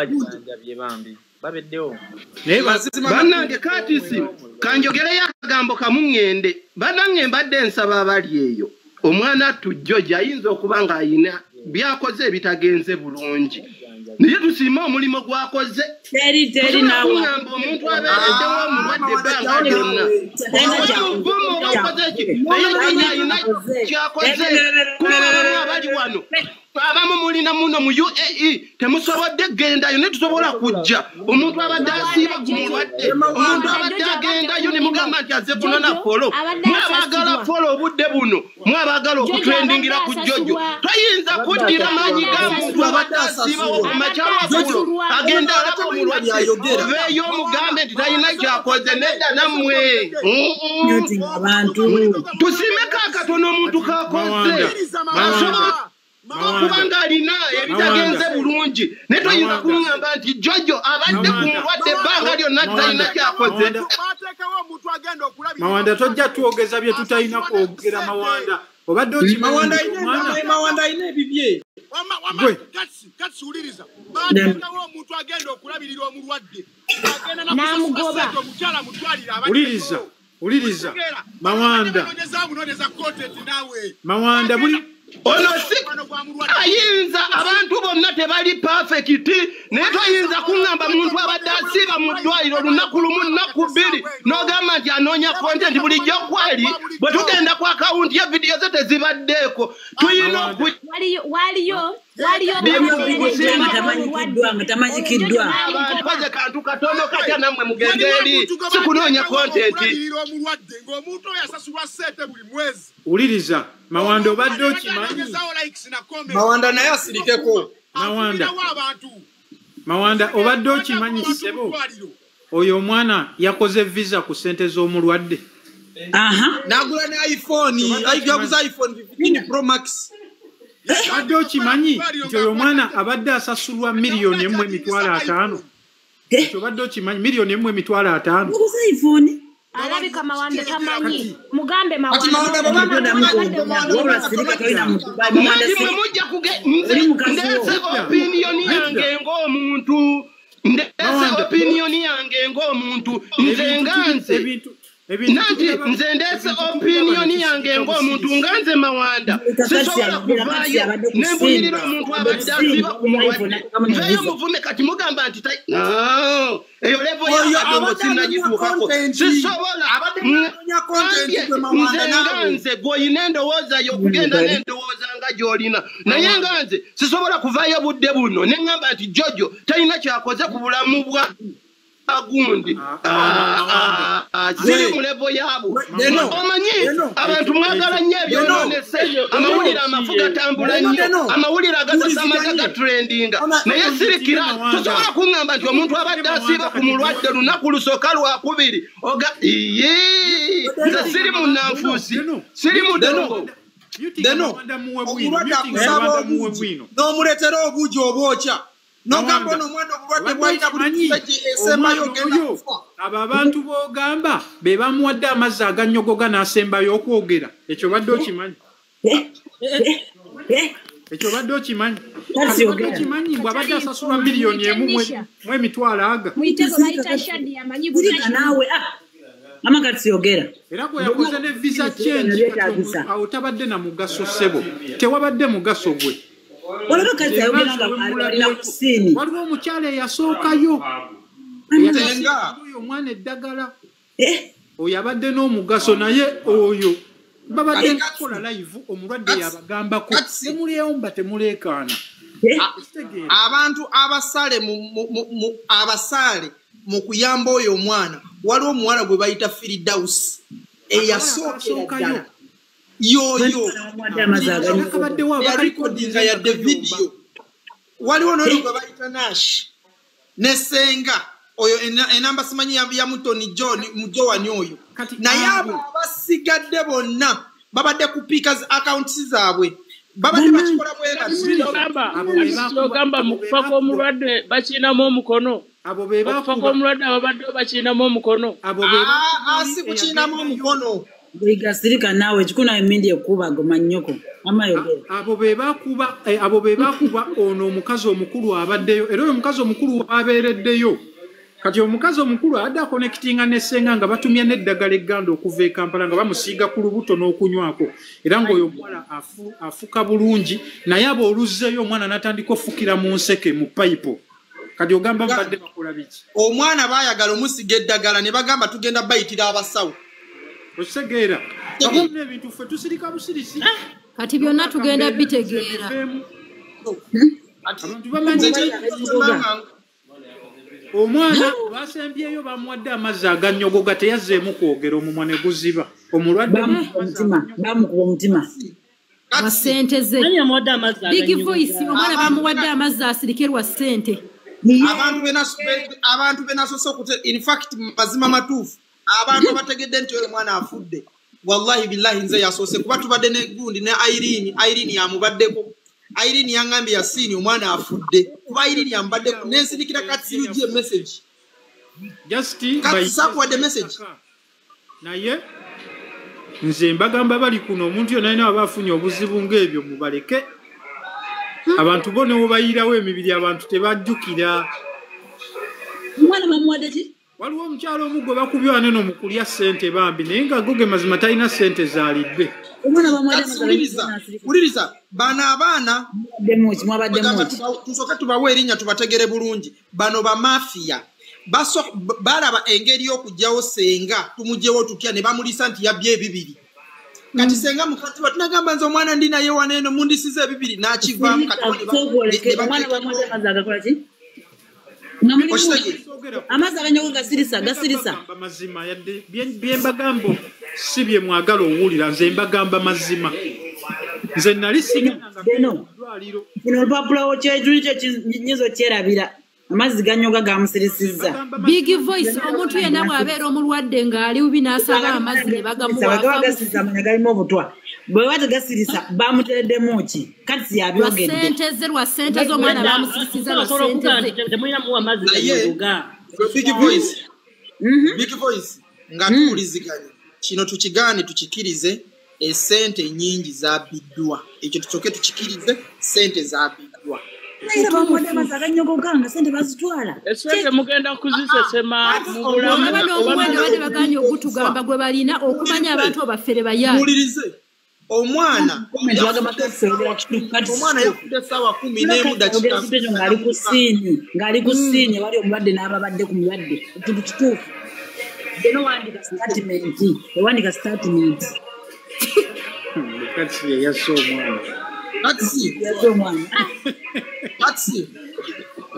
Bajjanjabye bambi babeddewo. Naye bannange Katisi kanjogereyo akagambo kamu ŋŋende. Bannange mbadde nsaba abali eyo, omwana tujjojo ayinza okuba ng'ayina byakoze ebitagenze bulungi, naye tusiime omulimu gwakoze. Teri Tosobola naawe. kuŋŋamba omuntu abeereddewo omulwadde ebbanga lyonna oba muvumu oba okoze ki, naye Jojo ayina kyakoze. Kuba abamu abali wano, abamu mulina muno mu UAE, temusobodde kugendayo, naye tusobola kujja. Omuntu abadde Mawanda asiiba ku Jojo mulwadde, omuntu Mawanda abadde Jojo abadde agendayo ne mulimo. mugamba nti azze kunona Jojo follow. abadde Mwe abaagala asasulwa. follow obudde buno, mwe abaagala Jojo abadde okutrendingira ku Jojo, asasulwa. toyinza Abadde kuddira maanyi asasulwa. ga muntu Asasulwa. abadde Abadde asiibawo asasulwa. ku makya Abadde lwagulo asasulwa. agenda Omwana alaba tamanyi omulwadde, byayogera. oveeyo omugambe nti talina kyakoze. Nedda nammwe. Mm-mm. Muting abantu. Tusiimeko akatono omuntu kakoze. Mawanda, Asobola Mawanda, okuba ng'alina ebitagenze Mawanda, bulungi, naye toyinza Mawanda, kuŋŋamba nti Jojo abadde ku Mawanda, mulwadde ebbanga lyonna nti talina Mawanda, kyakoze. Mawanda, Mawanda, tojja twogeza bye tutalina kwogera. Mawanda, obadde okimanyi Mawanda nti alina omwana Mawanda alina ebibye. Gwe N'amugoba. Wuliriza, wuliriza Mawanda, Mawanda buli Ono si ayinza, abantu bonna tebali perfect, naye toyinza kuŋŋamba muntu abadde asiiba mu ddwaliro olunaku lumu, nnaku 2, n'ogamba nti anoonya content. Bulijjo kwali bwe tugenda ku akawunti ye, vidiyo ze tezibaddeeko. Tulina Mawanda. Waliyo waliyo waliyo Waliyo bamubeereddewo nga omulwadde. tamanyikiddwa, nga Oyo Jojo tamanyikiddwa. Abantu n'amugoba. koze kantu katono katya, nammwe mugende eri, si kunoonya content. Wuliriza Mawanda, obadde okimanyi Mawanda naye asirikeko. Mawanda, Mawanda, obadde okimanyi ssebo, oyo omwana yakoze visa ku ssente z'omulwadde? Aha. N'agula ne iPhone, Obadde okimanyi? yaguze iPhone 15 Pro Max. Obadde okimanyi nti oyo omwana abadde asasulwa 1,050,000? Ekyo obadde okimanyi, 1,050,000? Naguze iPhone. Alabika Mawanda tamanyi. Kati Mugambe Kati Mawanda Mawanda omwana Todamu abadde kwogera. mulwadde. Wabula sirika, tolina mu Dubai. Mawanda Nanti mwe sirika. mujja kuge nze Oli mukazi wo. ndeese Nedda, opinion yange nedda. ng'omuntu, ndeese Mawanda, opinion yange ng'omuntu, nze ebintu nga tubi nze ebintu nanti tubiraba, nze ndeese ebintu tubiraba ne opinion yange tusirika ng'omuntu, busirisi. nga nze Mawanda Kakati sisobola ayogera kati kuvaayo abadde ku ne mbunyirira Simba. omuntu Abadde ku abadde Simba asiiba ku iPhone mulwadde, n'atekamu ne nveeyo visa. muvume. Kati mugamba nti No, eyo level Oyo y'akadongo abadde anoonya sinnagituukako, content. sisobola. Abadde anoonya content Gambye gwe Mawanda nze nga naawe. nze gw'olina endowooza y'okugenda n'endowooza nga gy'olina, naye nga nze sisobola kuvaayo budde buno ne ŋŋamba nti Jojo talina kyakoze ku bulamu bwa gundi. Ah, ah, Mawanda, Siri mu level yaabwe. Deno, Omanyi Deno, abantu mwagala nnyo Deno, ebyonoonese, amawulire amafu gatambula Deno, nnyo, Deno, amawulire agasasamaga tuwuliziganye. gatrendinga, Ona naye sirikira. Mawanda. Tosobola kuŋŋamba nti omuntu abadde asiiba ku mulwadde lunaku lusooka, lwakubiri, oga iye. Nze siri munnanfuusi, siri mudongo. Deno, Mawanda, muwe bwino. omulwadde Mutinga akusaba Mawanda, muwe obuugi bwino. n'omuleetera obuugi obwokya, n'ogamba Mawanda, ono omwana obulwadde obadde bwalina buli okimanyi kisajja esembayo omwana ogenda oyo, kufa. Abo abantu b'ogamba be bamuwadde amazzi aganyogoga n'asembayo okwogera, ekyo obadde okimanyi? Ekyo obadde okimanyi? Kati Kati obadde yogera. okimanyi mbw abadde Katali asasulwa muyite 1,000 Nisha. mu emitwalo aga? Muyite gwe bayita Shadi amanyi Sirika butaki. naawe. Ah. Mama kati yogera. Era gwe yakoze ne visa change. Kati Byetaagisa. awo tabadde na mugaso ssebo, tewabadde mugaso gwe. Waliwo kati Nze ayogera nga nga nze alina wemulabyeko ku scene. waliwo omukyala eyasookayo Senga. eyasiiga oyo omwana eddagala. Eh, Oyo abadde n'omugaso, naye oyo babadde Kati nkukola live omulwadde Kati- yabagambako Kati- temulyewomba, temuleekaana. eh. Kitegeera. Abantu abasale abasaale mu kuyamba oyo omwana, waliwo omuwala gwe bayita Firidausi eyasookera Akasookayo. ddala yoyo Bamuwadde amazzi aganyogoga. Nakabaddewo eyarikodinga yadde vidiyo. Waliwo n'oyo gwe bayita Nash ne Senga oyo enamba simanyi ya Mutoni John Mujowani oyo. Kati Naye abo abo abasigadde bonna babadde ku pikas accounts zaabwe, babadde bakikola bwe bati. Abo be bakuba Kyogamba abo mu be kufa bakuba kw'omulwadde bakirinamu omukono? Abo be Okufa bakuba kw'omulwadde ababaddewo bakirinamu omukono? Abo be Ah, bakuba ah, oli si kukirinamu eyagendayo omukono. Gasirika naawe kikuna emindi ekuba goma nnyoko. Amayogera. Abo be bakuba abo be bakuba ono omukazi omukulu abaddeyo era oyo omukazi omukulu abeereddeyo. Kati omukazi omukulu adde akonekitinga ne ssenga nga batumya n'eddagala egganda okuva e Kampala nga bamusiiga ku lubuto n'okunywako era ng'oyo omuwala afuka bulungi naye aba oluzzeeyo omwana n'atandika ofukira mu nseke mu payipo. Kati ogamba mbadde bakola biki? Omwana baayagala omusiga eddagala ne bagamba tugenda bayitira abasawo. Okitegeera? Kakumna ebintu ffe tusirika busirisi. Kati byonna tugenda bitegeera. Abantu bamanyi omwana basembyeyo bamuwadde amazzi agannyogoga teyazzeemu kwogera omumwa ne guziba. Omulwadde bamukuba omutima. Lwa ssente ze. Big Voice omwana bamuwadde amazzi asirike lwa ssente. Abantu be nasoose okute in fact mazima matuufu abantu abategedde nti oyo omwana afudde wallahi billahi nze yasoose kuba tubadde ne gundi ne Irene yamubaddeko. Irene yangambye Yasini omwana afudde kuba Irene yamubaddeko nensindikira Katsirugi message. Just sakuwadde message. Naye nze mbagamba bali kuno omuntu yonna alina aba afunye obuzibu ng'ebyo mubaleke. Abantu bo ne webayirawo emibiri abantu tebajjukira. Omwana bamuwadde ki? Waliwo omukyalo omu gwe bakubye wano eno mu kulya ssente bambi naye nga go ge mazima talina ssente z'alidde. Omwana bamuwadde wuliriza bano abaana tusooke tubawe erinnya tubategere bulungi. Bano bamafiya balaba engeri y'okuggyawo ssenga tumuggyewo tutya ne bamulisa nti yabbye ebibiri. Kati ssenga mukati tunagamba nze omwana ndi naye wano eno mundisiza ebibiri n'akivaamu kati omwana bamuwadde amazzi agakola ki? Amazzi aganyogo gasirisa gasirisa. Mazima yadde bye mbagamba si bye mwagala owulira nze mbagamba mazima. Nze nali sigenda ddwaliro. Kino olupapula kyejuli kye kinyizo kyerabira. Amazzi ganyoga gamusirisizza. Big Voice omuntu yenna bw'abeera omulwadde ng'ali bubi n'asaba amazzi ne bagamuwa. Bagawa gasirisa amanya galimu obutwa. Bwe bategasirisa bamutereddemu ki? Kati yabyogedde. Lwa ssente ze lwa ssente z'omwana bamusirisiza lwa ssente ze. Big Voice. Big Voice nga tuwuliziganya. Kino tukigaane tukikirize essente nnyingi zabbiddwa. Ekyo tusooke tukikirize ssente zabbiddwa. Naye bamuwadde amazzi aganyogoga nga ssente bazitwala. Essente mugenda kuzisesema mu bulamu. Aba n'omuwendo badde bagaanye ogutugamba gwe balina okumanya abantu abaffere bayaaye. Muwulirize. Omwana yafudde essaawa 11 dakiika ng'ali ku siini wali omulwadde n'ababadde ku mulwadde ekintu kituufu. Geno wandika statement ewandika statement. Kati yasse omwana. Yasse omwana. Kati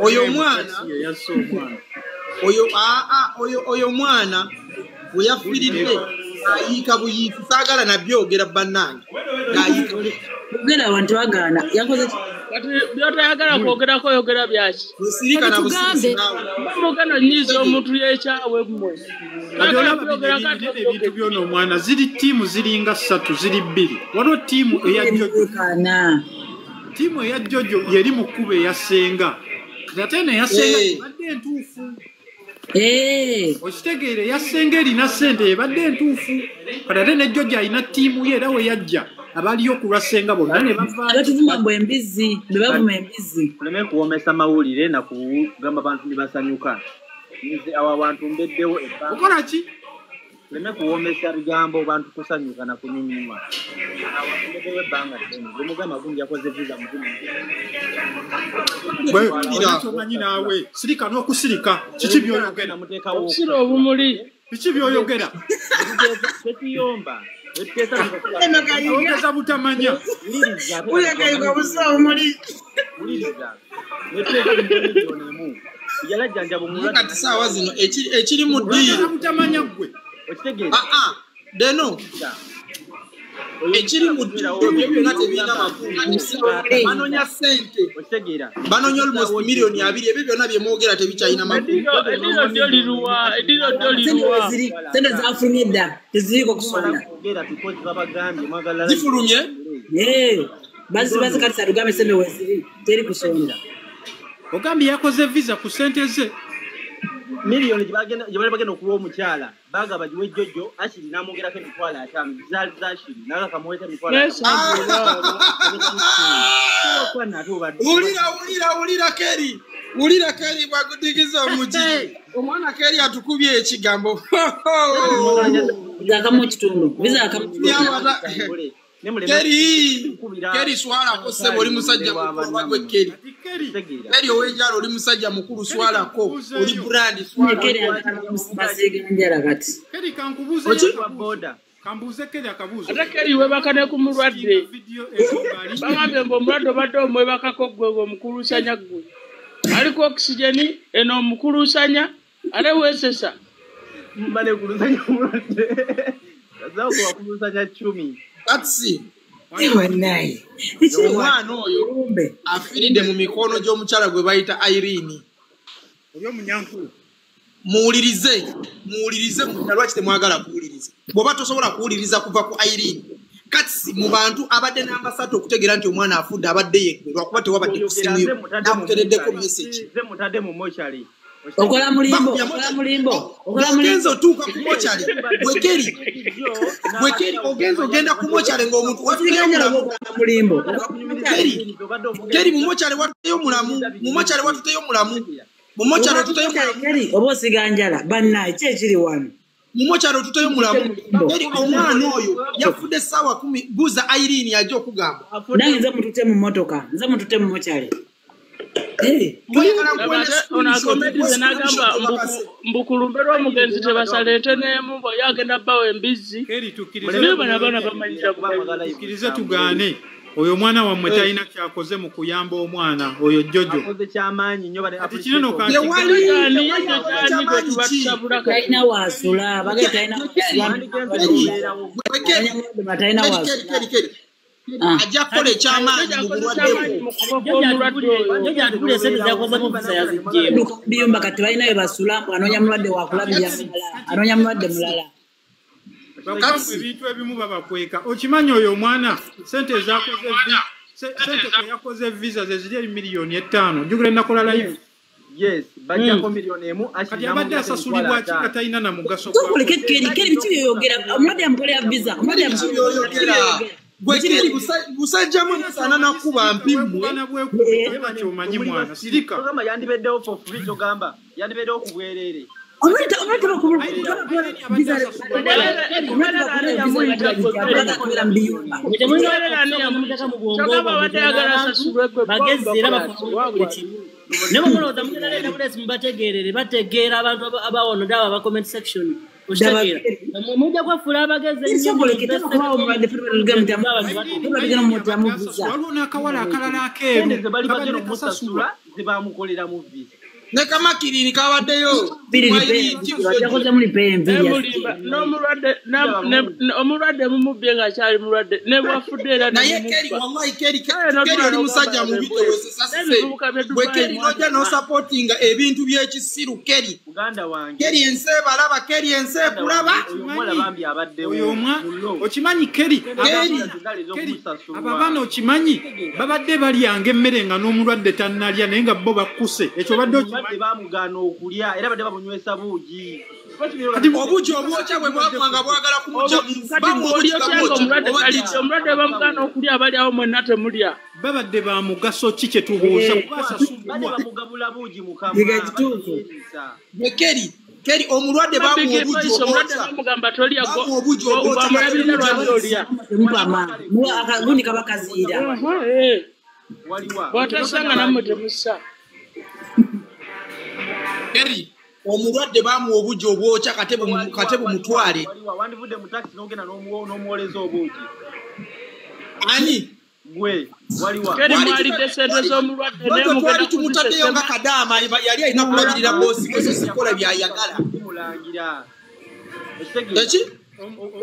oyo omwana yasse omwana. Oyo omwana we yafiiridde ayiika buyiisi saagala nabyogera bannange. Ogera abantu bagaana yakoze kati by'otayagala kwogerako yogera byaki? Nsirika na busirisi naawe. Mugano nnyiiza omuntu yeekyawe mmwe. Kati olaba ebintu byona omwana ziri ttiimu ziringa ssatu ziri bbiri. Waliwo ttiimu eya Jojo. Ttiimu eya Jojo yeri mu kkubo eya Ssenga. Kati ate eno eya Ssenga ebadde entuufu. Okitegeera eya Ssenga erina ssente ebadde entuufu. Kati ate ne Jojo alina ttiimu ye era we yajja abaliyo ku lwa Ssenga bonna ne bavaayo. Abatuvuma mbu embizzi, be bavuma embizzi. Tuleme kuwoomesa mawulire na kugamba bantu ne basanyuka. Nze awo abantu mbeddewo ebbanga. Okola ki? Tuleme kuwoomesa bigambo bantu kusanyuka na kunyumirwa. Awo mbeddewo ebbanga ddene. Bwe mugamba gundi yakoze visa mu guno. Bwe omanyi naawe sirika n'okusirika kiki by'oyogera? Okusira obumuli. Biki by'oyogera? Tetuyomba. Ongeza butamanya. Kati saawa zino ekiri mu ddiiro. Butamanya ggwe. Deno ekiri mu ddiiro ebyo byonna tebirina makulu. Banoonya ssente. Banoonya almost miliyoni 2 ebyo byonna bye mwogera tebikyalina makulu. Eddiiro ddyo liruwa? Eddiiro ddyo liruwa? Ssente zafulumye dda teziriiko kusonda. Zifulumye? Bazibaze kati satugambe ssente weziri teri kusonda. Ogambye yakoze visa ku ssente ze. Miliyoni gye bali bagenda okuwa omukyala Baga bagiwe Jojo Ashiri namwongerako emitwalo 50 zaali za Ashiri naga kamuweta emitwalo Yes, Wulira Keri. Wulira Keri bwakudigiza omugigi. Omwana Keri atukubye ekigambo. Zakamu kitundu. Visa akamu kitundu. Keri, Keri swalako ssebo oli musajja mukulu gwe Keri. Keri ow'enjala oli musajja mukulu swalako oli brand swalako. Keri akasiga njala kati. Keri kankubuuze boda. Kambuuze Keri akabuuzo. Ate Keri weebaka ne ku mulwadde. Bagambye mbu omulwadde obadde omwebakako ggwe ng'omukuluusanya ggwe. Aliko oxygen eno omukuluusanya ate weesesa. Mbale kulusanya omulwadde. Zaako wakulusanya 10. That's Ewannaye. Omwana oyo afiiridde mu mikono gy'omukyala gwe bayita Irene. Oli omunyankulu. Muwulirize, muwulirize muna lwaki temwagala kuwuliriza. Bw'oba tosobola kuwuliriza kuva ku Irene. Kati mu bantu abadde namba 3 okutegeera nti omwana afudde abadde yeggwe lwakuba tewabadde ku simu yo. Nakuteereddeko message. Nze mutadde mu mochari. Okola mulimbo, okola mulimbo. Okola mulimbo. Ogenza otuuka ku mochari. Bwekeri ogenza ogenda ku mochari ng'omuntu watuteyo mulamu. Mulimbo. Keri mu mochari watuteyo mulamu. Mu mochari watuteyo mulamu. Mu mochari watuteyo mulamu. Keri oba osiga njala bannaye ki ekiri wano? Mu mochari otuteyo mulamu. Keri omwana oyo yafudde essaawa 10 buuza Irene ajja okugamba. Nange nze mutute mu mmotoka, nze mutute mu mochari. Ono akomedize n'agamba mbu kulumbe lw'omugenzi tebasala ente n'emu mbu ye agenda bbawa embizzi. Naye bano abaana bamanyira Tukkirize tugaane. Oyo omwana wammwe talina kyakoze mu kuyamba omwana oyo Jojo. Akoze kyamaanyi nnyo bade Kati kino no Talina waasula, bagenda talina waasula. Talina waasula. Ajja kukola ekyamaanyi mu bulwadde bwo. Biyumba kati balina bye basula mbu anoonya mulwadde wakulabirira mulala, anoonya mulwadde mulala. Bakweka ebintu ebimu babakweka. Okimanyi oyo omwana sente ezakoze sente yakoze visa ze ziri miliyoni 5. Jjukira nakola live. Yes, bajjako miliyoni 1 Kati abadde asasulibwa ki nga talina na mugaso. Tokoleke Keri, Keri biki by'oyogera? Omulwadde amukolera visa, omulwadde amukolera. Gwe Keri busajja mwe musaana nakuba mpimmwe. Kyomanyi mwana sirika. Ogamba yandibeddewo for free kyogamba yandibeddewo ku bwereere. Bagezi era bafuula buli kimu. Naye bw'olowooza mugenda leeta bulesi mubategeerere, bategeera abantu abawonodde abo aba comment section. Okitegeera. Mujja kwefuula abagezi ennyo. Waliwo n'akawala akalala akeeru ze bali bagenda okumusasula ze bamukoleramu visa. Ne kamakirini kabaddeyo. Omulwadde mumubbye ng'akyali mulwadde ne bwafudde era naye Keri wallahi Keri Keri oli musajja mubi tewesesase. Bwe Keri n'ojja n'osupportinga ebintu by'ekisiru Keri. Muganda wange. Keri ensi ebalaba, Keri ensi ekulaba. Oyo bambi abaddewo. Oyo okimanyi Keri. Keri abo abaana okimanyi babadde balyanga emmere nga n'omulwadde tannalya naye nga bo bakkuse. Ekyo badde okimanyi. Bamugaana okulya era badde bamunywesa buugi. Obuugi obwokya bwe bwagwanga bwagala kumugya omulwadde bamugaana okulya abali awo mwenna temulya. Babadde ba mugaso ki kye tubuuza kuba asasulibwa. Badde bamugabula buugi mukama. Keri Keri omulwadde bamuwa obuugi obwokya. Bamugamba tolya Bamuwa obuugi obwokya. Bamulabirira lwaki olya. Gundi kaba kaziira. Bw'otasanga nammwe temussa. Keri omulwadde bamuwa obuugi obwokya kate bumutwale. Wandivudde mu takisi n'ogenda n'omuwoleza obuugi. Ani? Gwe waliwa. Keri mwalidde ssente z'omulwadde naye mugenda twali tumutaddeyo nga kadaama yali alina kulabirira boosi bwe so sikola by'ayagala. Mulangira. Eki?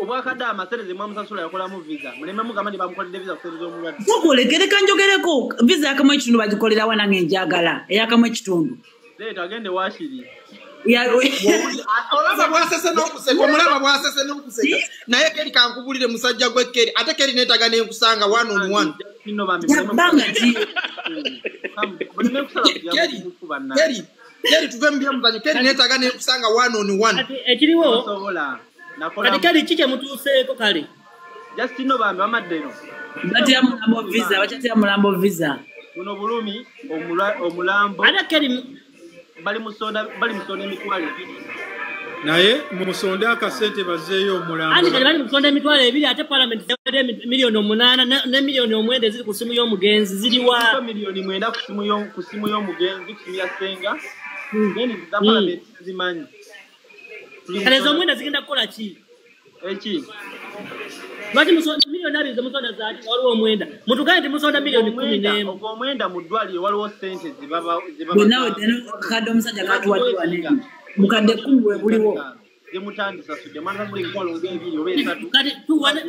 Obwakadaama ssente ze mwamusasula yakolamu visa. Muleme mugamba nti bamukoledde visa ku ssente z'omulwadde. Tokoleke leka njogereko visa yakamu ekitundu bagikolera wa nange njagala eyakamu ekitundu. Leeta agende Waashiri. Olaba bwasese n'okuseka, omulaba bwasese n'okuseka. Naye Keri kankubulire musajja gwe Keri, ate Keri neetaaga ne nkusanga one on one. Keri, Keri, Keri tuve mu byamuzanyo. Keri neetaaga nekusanga 1 on 1. Ekiriwo kati kali ki kyemutuuseeko kale? Just no bambi bamadde eno. Batya mulambo visa, bakyatya mulambo visa. Buno bulumi omulambo. Ate Keri bali musonda emitwalo ebiri. Naye musonde akasente bazeeyo omulambo. Anti kati bali musonda emitwalo ebiri ate parliament yawadde miliyoni 8 ne miliyoni 9 eziri ku ssimu y'omugenzi ziriwa. Miliyoni 9 ku ssimu y'omugenzi, ku ssimu ya Ssenga. Then za parliament zimanyi. Kale ezo 9 zigenda kukola ki? Eki? Lwaki musonda miliyoni 2 ze musonda zaaki waliwo 9? Mutugambe nti musonda miliyoni 11. Ogwo 9 mu ddwaliro waliwo ssente zibaba. Bonna kadde omusajja katuwadde wanene. Mukadde 10 we buliwo. Zemutandisasudde mwana muli emitwalo ng'ebiri oba esatu. Kati tuwane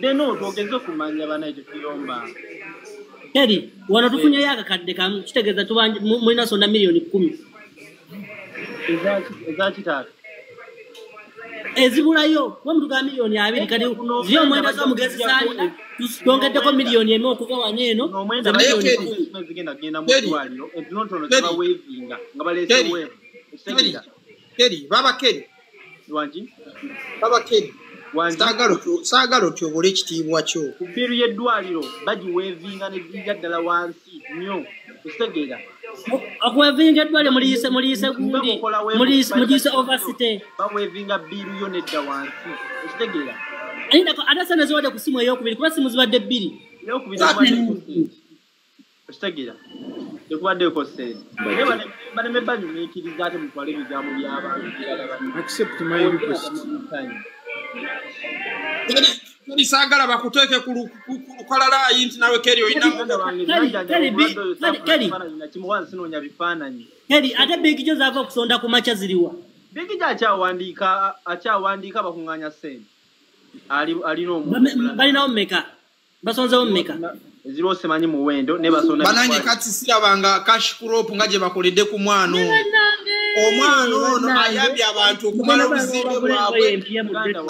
deno twogeze okumanya banaye tetuyomba. Keri wano tufunyeyo akakadde kamu kitegeeza mulina sonda miliyoni 10. Ezakitaatu. Ezibulayo kuba mutuga miliyoni 20 kati ziyo 9 z'omugenzi zaalina twongeddeko miliyoni 1 okuva wano eno za miliyoni 10. Zigenda kugenda mu ddwaliro entonotono zibaweevinga nga baleese weevu. Keri baba Keri. Wangi? Baba Keri. Saagala otyobole ekitiibwa kyo. Ku bbiiru y'eddwaliro bagiweevinga ne zijja ddala wansi nnyo okitegeera. Okuweevinga eddwaliro muliyise gundi mugiyise overstay. Baweevinga bbiiru yo nedda wansi okitegeera. Ate sente ziwadde ku ssimu ey'okubiri kuba ssimu zibadde 2. Ey'okubiri tekubaddeko ssente. Okitegeera tekubaddeko ssente. Naye baleme banyumiikiriza ate mutwale ebigambo by'abantu birala. Accept my request. Keri saagala bakuteeke ku lukalala nti nawe Keri olina. Keri ate Big Joe zaava okusonda ku makya ziriwa. Big Joe akyawandiika bakuŋŋaanya ssente. Alina omuntu. Balinawo mmeka? Basonzewo mmeka? Eziriwo simanyi muwendo ne basonda. Banange kati sirabanga cash crop nga gye bakoledde ku mwana ono. Omwana ono ayambye abantu okumala obuzimbe bwabwe,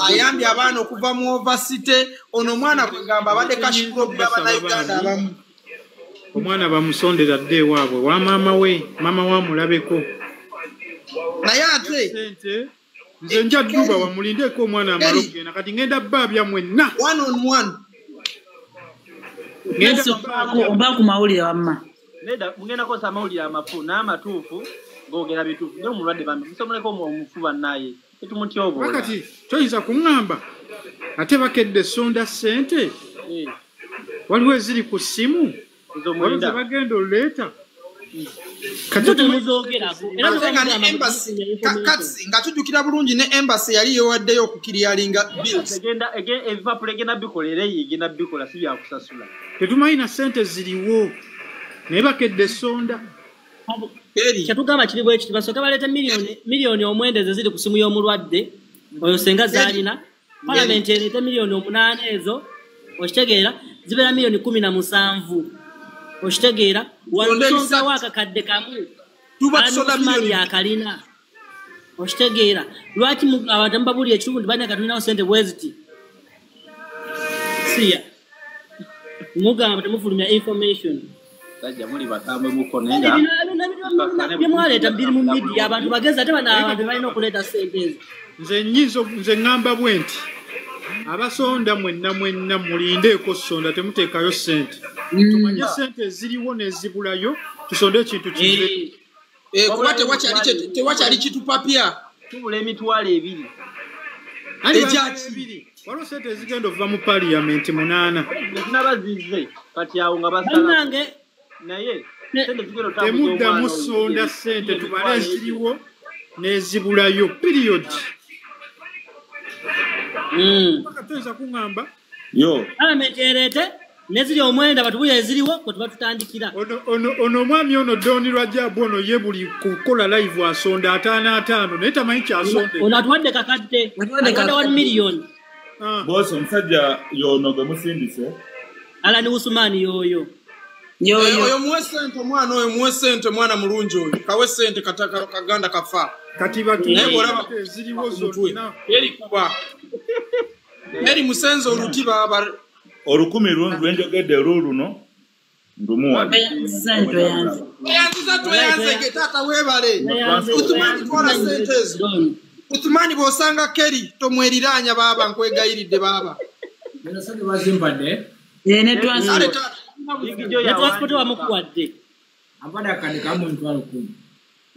ayambye abaana okuva mu overcity. Ono omwana kwegamba abadde cash crop y'Abannayuganda abamu. Omwana bamusondera dde ewaabwe wa maama we, maama we amulabeko. Naye ate nze nja dduba wamulindeeko omwana amale okugenda kati ngenda bbaabya mwenna. 1 on 1. Omba ku mawulire wamma. Nedda mugenda kukozesa amawulire amafu n'amatuufu googera bituufu naye omulwadde bambi musomuleko omufu bannaye tetumutyoboola. Kati toyinza kuŋŋamba ate bakedde sonda ssente waliwo eziri ku ssimu waliwo ze bagenda oleeta. Nga tujjukira bulungi ne embassy yali yewaddeyo okukiriyalinga bills. Ebipapula egenda bikola era eyo egenda bikola si byakusasula. Tetumanyi na ssente ziriwo naye bakedde sonda. Kyetugamba kiri bwe kiti basooke baleete miliyoni 9 ezo ziri ku ssimu y'omulwadde oyo senga zaalina. Palamenti ereete miliyoni 8 ezo okitegeera zibeera miliyoni 17. Okitegeera walusongawo akakadde kamu Usman yakalina. Okitegeera lwaki abantu mubabulira ekituufu nti balina katulinawo ssente bwe ziti. Siya mugamba temufulumya information. Sajja muli bakambwe muko naye nga byemwaleeta biri mu media abantu bagezi ate bano abantu balina okuleeta ssente ezo. Nze ŋŋamba bwe nti abasonda mwenna mwenna mulindeeko sonda temuteekayo ssente. Tumanye ssente eziriwo n'ezibulayo tusonde ekintu kive. Kuba tewakyali kitupapya. Tubula emitwalo 2. Egyaki? Waliwo ssente ezigenda okuva mu parliament 8. Zinabazize kati awo nga basala. Naye sente zigenda otambuza omwana. Temuddamu sonda ssente tubale eziriwo n'ezibulayo period. Toyinza kuŋŋamba. Yo. Parliament ereete neziri 9 batubuye eziriwo kwe tuba tutandikira. Ono omwami ono Don Rajabu ono ye buli kukola live asonda 5 5 naye tamanyi kyasonde. Ono atuwadde kakadde. Atuwadde 1 million. Boss omusajja yono gwe musindise. Alani Usman yoyo. Oyo muwe ssente omwana oyo muwe ssente mwana mulungi oyo. Kawe ssente kaganda kafa. Kati batunaye eziriwo zonna. Eri kuba. Eri musenze oluti baba. Olukumi lwenjogedde luuluno. Ndumuwadde. Tweyanziza tweyanzege taata weebale. Uthumani twala ssente ezo. Uthumani bw'osanga Kerry tomweriranya baaba nkwegayiridde baaba. Ne transport. Ne transport wamukuwadde.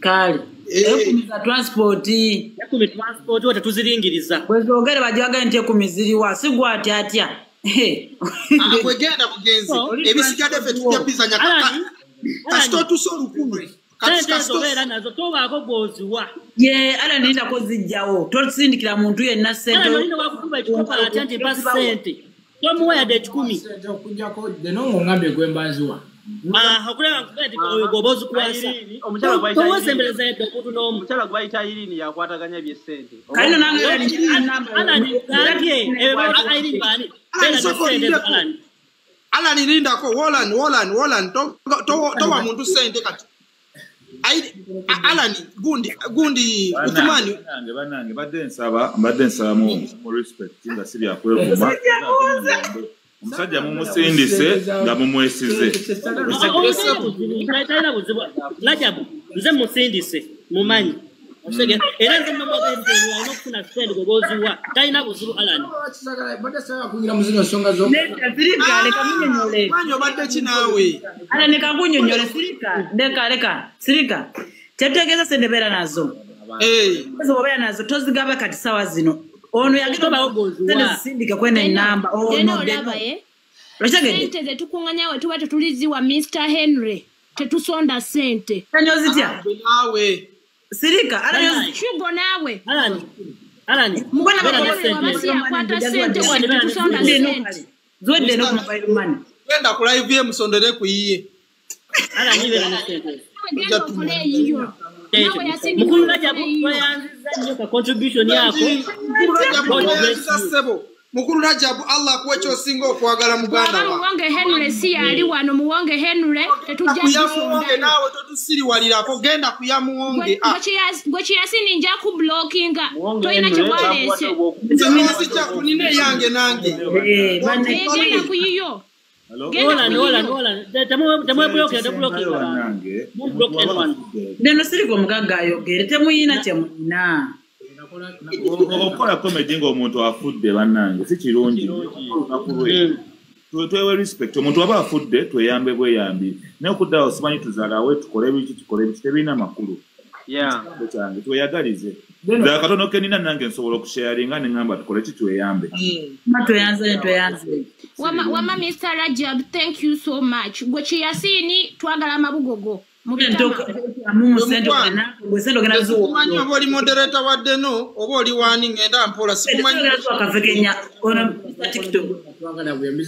Kale. Ekumi za transport. Ekumi transport wote tuziringiriza. Bwezogere bajwaga nti ekumi ziriwa sigwa atya atya. Kwegenda bugenzi. Ebisigadde ffe tujja bizanya kasita otuuse 1000. Sente ezo beera nazo tobaako gw'oziwa. Ye ala nina kozijjawo tosindikira muntu yenna ssente. Ala olina wakukuba ekikopo atya nti mpa ssente. Tomuwa yadde 10. Okujjako deno ng'ongambye gwe mbanziwa. Okulaba nkugaa nti oyo gw'oba ozikwasa. Towesembereza yadde omuntu n'omu. Omukyala gwe bayita Irene yakwataganya by'essente. Kale nange Alan gambye ebyo bayita Irene baani? Beera ne ssente ezo Alan. Alan lindako Wolan towa muntu ssente kati. Alan gundi Uthumani banange mbadde nsaba mu respect nga si byakwevuma. Omusajja mumusindise nga mumwesize. Talina buzibu. Rajabu nze musindise mumanyi. Era nze namugambye alina okufuna ssente gwe b'oziwa. Talina buzibu Alan. Sirika leka munnyonnyole. Manyi obadde ki naawe? Alan leka nkunnyonnyole sirika. Leka sirika. Kyetutegeeza ssente beera nazo. Bw'obeera nazo tozigaba kati ssaawa zino. Ono yagenda sente zisindike kwene ennamba. Ono deno. Sente ze tukuŋŋaanya we tuba tetuliziwa Mr. Henry. Tetusonda ssente. Tanyo zitya? Naawe. Sirika Alan Shugo naawe. Alan. Mbona bakwata ssente tetusonda ssente. Ziwedde no ku mobile money. Genda ku live ye musondere ku yiye. Alan ibeera ne ssente. Genda okole eyiyo. Mukulu Rajabu tweyanziza nnyo ka contribution yako. Mukulu Rajabu tweyanziza ssebo. Mukulu Rajabu Allah akuwe ky'osinga okwagala muganda wa. Muwonge Henry si yali wano Muwonge Henry tetujja kuyamuwonge naawe totusiriwalirako genda kuyamuwonge. Gwe Kiyasini nja kublockinga tolina kye waleese. Nze nozijja kunina eyange nange. Genda ku yiyo. Neno siriko omugagga ayogere temuyina kyemuyina. Okukola comedy ng'omuntu afudde bannange si kirungi. Twewe respect omuntu aba afudde tweyambe bweyambi naye okuddawo simanyi tuzaalawe tukole biki tebirina makulu. Kyange tweyagalize. Nze akatono ke nina nange nsobola okusharinga ne ŋŋamba tukole ki tweyambe. Tweyanze. Wama Mr. Rajab thank you so much. Gwe Kiyasini twagala amabugogo. Sikumanyi oba oli moderator wa Deno oba oli waani ngenda mpola sikumanyi.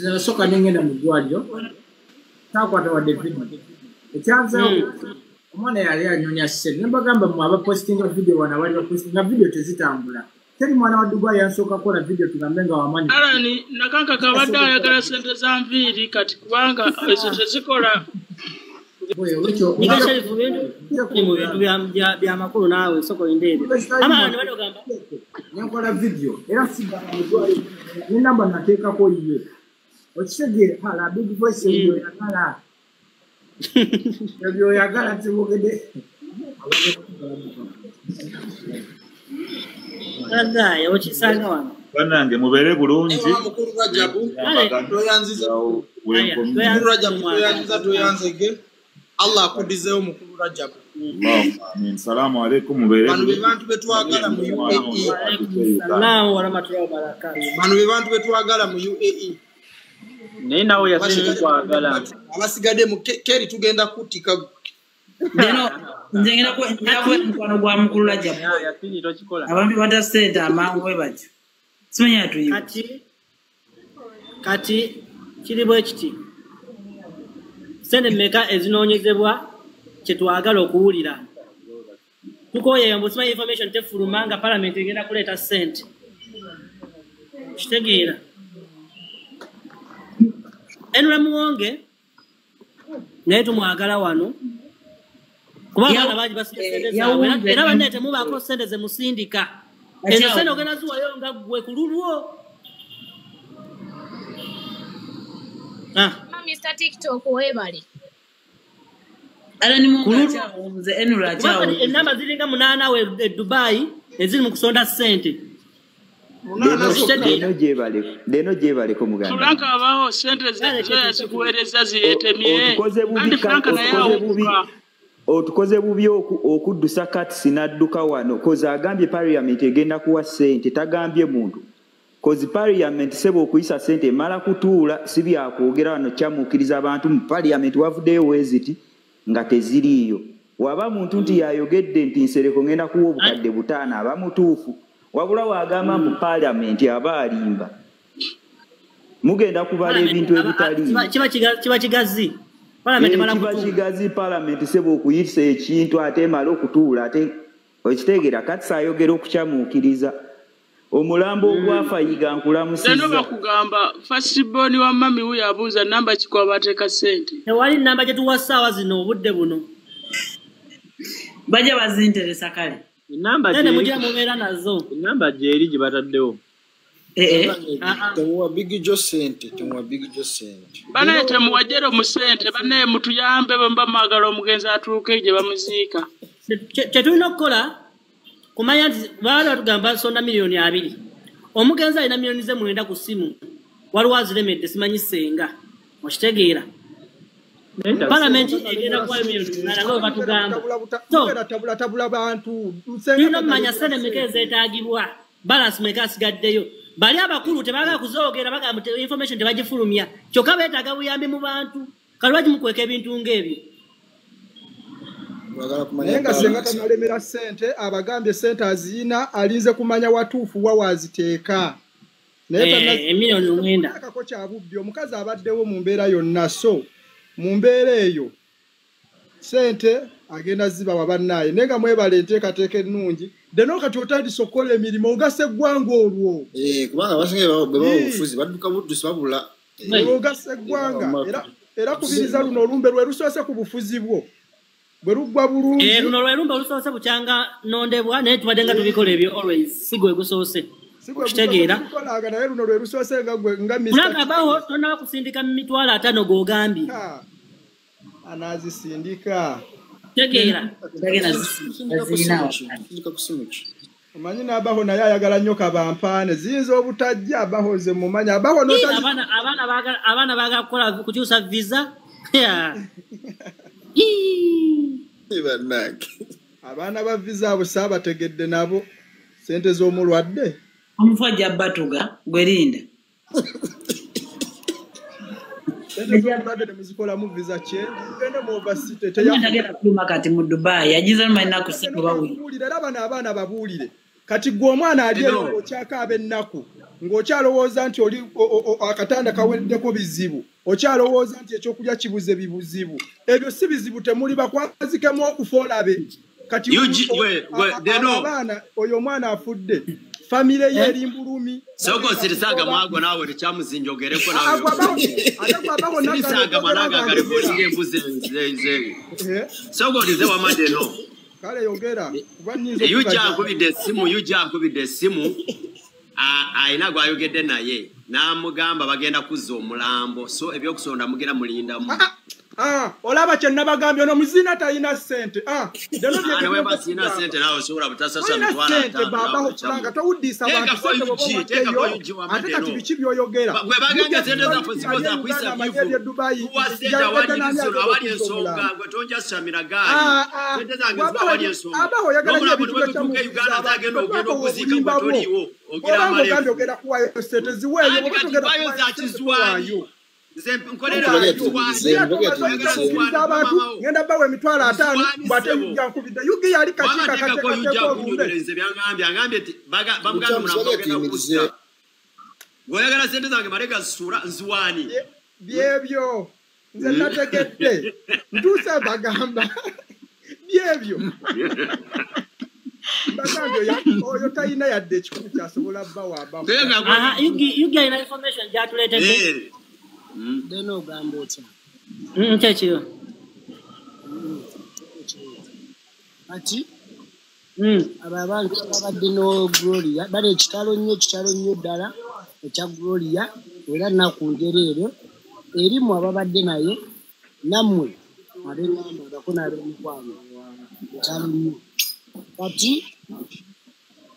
Nasooka ne ngenda mu ddwaliro saakwata wadde video. Ekyanzaawo omwana yali anyonya ssente ne mbagamba mmwe abapositinga video wano abali bapositinga video tezitambula. Teri mwana wa Dubai yansooka kukola video tugambe nga wamanyi. Alan Nakanka kabadde ayagala ssente za nviiri kati kubanga ezo tezikola. Mu bintu byamakulu naawe soko ndeebe. Nenkola video era sigala mu ddwaliro n'ennamba nateekako yiye. Okitegeera hala big voice ebyo oyagala. Ebyo oyagala tibugede. Bannange okisanga wano. Bannange mubeere bulungi. Mukulu Rajabu tweyanziza. Mukulu Rajabu tweyanziza tweyanzege. Allah akuddizeewo Mukulu Rajabu. Amin. Salaamu alaikum mubeere. Bano be bantu be twagala mu UAE. Salaamu warahmatullahi wabarakatuh. Bano be bantu be twagala mu UAE. Naye naawe Yasini twagala. Abasigadde mu Kerry tugenda kutika. Deno nze ngenda kuba mukwano gwa Mukulu Rajabu. Yasini tokikola. Abantu bata ssente amangu bwe batyo. Simanya tuyiwe. Kati kiri bwe kiti. Ssente mmeka ezinoonyezebwa kye twagala okuwulira. Tukooye mbu simanyi information tefuluma nga parliament egenda kuleeta ssente. Kitegeera. Enula Muwonge naye tumwagala wano. Kuba abaana bangi basibye ssente zaabwe era bannaye temubaako ssente ze musindika. Ezo ssente ogenda ziwayo nga ggwe ku lulwo. Mr. TikTok weebale. Enamba ziringa 8 we e Dubai eziri mu kusonda ssente. Deno gyebaleko muganda. Frank abaho ssente zikuweereza zireetemye. Otukoze bubi okuddusa Katsi n'adduka wano kozi agambye parliament egenda kuwa ssente tagambye muntu. Kozi parliament sebo okuyisa ssente emala kutuula si byakwogera wano kyamuukiriza abantu mu parliament wavuddeyo weeziti nga teziriiyo. Waba muntu nti yayogedde nti Nsereko ngenda kuwa obukadde 5 aba mutuufu. Wabula wagamba mu parliament aba alimba. Mugenda kubala ebintu ebitaliiyo. Kiba kigazi. Parliament kigazi parliament sebo okuyisa ekintu ate emala okutuula ate okitegeera Katsi ayogera okukyamuukiriza. Omulambo ogwafa Yiga nkulamusizza. Lero bakugamba first born wa mami wuyo abuuza namba ki kw'abateeka ssente. Tewali namba gye tuwa ssaawa zino obudde buno. Bajja bazinteresa kale. Enamba mugira mubeera nazo. Enamba gyeri gye bataddewo. Temuwa Big Joe ssente, temuwa Big Joe ssente. Banaye temuwajjero mu ssente, banaye mutuyambe bwe muba mwagala omugenzi atuuke gye bamuziika. Kye tulina okukola kumanya nti baali batugamba nsonda miliyoni 2. Omugenzi alina miliyoni ze 9 ku ssimu. Waliwo aziremedde simanyi ssenga. Okitegeera. Parliament egenda kuwa miliyoni 8 nga bwe batugamba. Tabula bantu. Tulina okumanya ssente mmeka ezeetaagibwa. Balance mmeka asigaddeyo. Bali abakulu tebaagala kuzoogera bagamba information tebagifulumya. Kyokka beetaaga buyambi mu bantu. Kale lwaki mukweka ebintu ng'ebyo? Naye nga ssenga tanalemera ssente abagambye ssente aziyina alinze kumanya watuufu wa waaziteeka. Naye emiliyoni 9. Kako kya bubbi omukazi abaddewo mu mbeera yonna so mu mbeera eyo ssente agenda zibawa bannaye naye nga mwebale enteekateeka ennungi. Deno kati otandise okukola emirimu ogasa eggwanga olwo. Kubanga abasinga bwe baba obufuzi badduka buddusi babula. Ogasa eggwanga era kubiriza luno olumbe lwe lusoose ku bufuzi bwo. Bwe luggwa bulungi. Luno lwe lumbe olusoose bukyanga nondebwa naye tubadde nga tubikola ebyo always si gwe gusoose. Okitegeera. Naye luno lwe lusoose nga gwe nga Mr. Frank abaho tonnaba kusindika mitwalo 5 g'ogambye. Anaazisindika. Tegeera. Omanyi n'abaho naye ayagala nnyo kabampaane ziyinza obutajja abaho ze mumanyi abaho abaana baagala kukola kukyusa visa. Abaana ba visa abo saabategedde nabo ssente z'omulwadde. Omufu ajja batuga gwerinda. Ssente z'omulwadde temuzikolamu visa kye mugende mu overcity. Tagenda kuluma kati mu Dubai yagiza ennaku ssatu bawi. Era bano abaana babuulire. Kati gwe omwana ali eyo okyakaaba ennaku ng'okyalowooza nti oli akatanda kaweddeko bizibu, okyalowooza nti ekyokulya kibuze bibuzibu. Ebyo si bizibu temuli bakwazikemu okufa olabe. Kati abaana oyo omwana afudde famire ye eri mbulumi. Soko sirisaaga mwago naawe tekyamuzinjogereko naawe. Sirisaaga mwanaga agalipolinga embuzi nze. Soko olize wamadde no. Kale yogera kuba nnyinza Yuja ankubidde essimu alina gw'ayogedde naye n'amugamba bagenda kuzza omulambo so ebyokusonda mugenda mulindamu. Olaba kye nabagambye ono muzina talina ssente. Weba sirina ssente naawe osobola butasasa mitwalo 5. Baabaho kulanga towuddisa abantu ssente bw'oba owaddeyo ate kati biki by'oyogera. Gwe bagambye ssente zaffe zibo za kuyisa bivu. Tuwa ssente awali ensonga gwe tonjasamira gaali. Ssente zange ziba awali ensonga. N'omulambo ne bwe gutuuka e Uganda nze agenda ogenda okuziika gwe toliiwo. Ogira amalevu. Ogenda kuwaayo ssente ziweeyo oba togenda kuwaayo ssente ziwaayo. Abantu ngenda bawa emitwalo 5 bw'ate Yugi ankubidde. Yugi yali kakiiko akateekateeka olumbe. Ng'oyagala ssente zange malega zisuula nziwaani. Byebyo nze nategedde ntuuse mbagamba byebyo. Mbagambye oyo talina yadde ekikumi kyasobola bbawa abamu. Yugi alina information gy'atuleetedde. Deno ogamba otya? Kyekiro. Kati abo abantu ababadde no Gloria bali ekitalo nnyo ddala ekya Gloria era nnaku njereere Eri mmwe ababadde naye nammwe ab'enganda abako n'ab'emikwano kitalo nnyo. Kati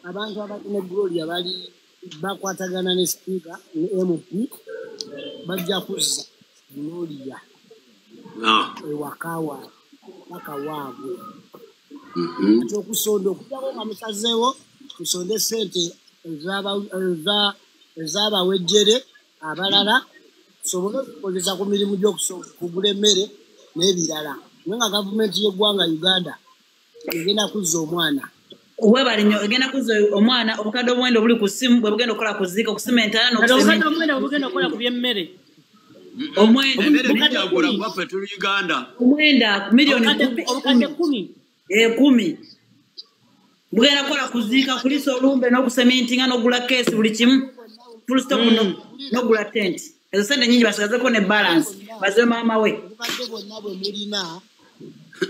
abantu abadde ne Gloria bali bakwatagana ne sipiika ne MP bajja kuzza Gloria ewaka waabwe paka waabwe. Kati okusonda okujjako nga musazeewo tusonde ssente ez'abawejjere abalala tusobole okukozesa ku mirimu gy'okugula emmere n'ebirala. Naye nga gavumenti y'eggwanga Uganda egenda kuzza omwana. Webale nnyo, egenda kuzza omwana. Obukadde omuwendo obuli ku ssimu bwe bugenda okukola ku ziika, okusima entaana Obukadde omuwendo bwe bugenda okukola ku by'emmere. Omwenda Emmere tujagula kuba ffe tuli Uganda. Omwenda miliyoni Obukadde 10. 10 bugenda kukola kuziika, kulisa olumbe n'okusemintinga n'ogula keesi buli kimu full stop, n'ogula tent. Ezo sente nyingi, basigazeko ne balance baziwe maama we. Obukadde bwonna bwe mulina,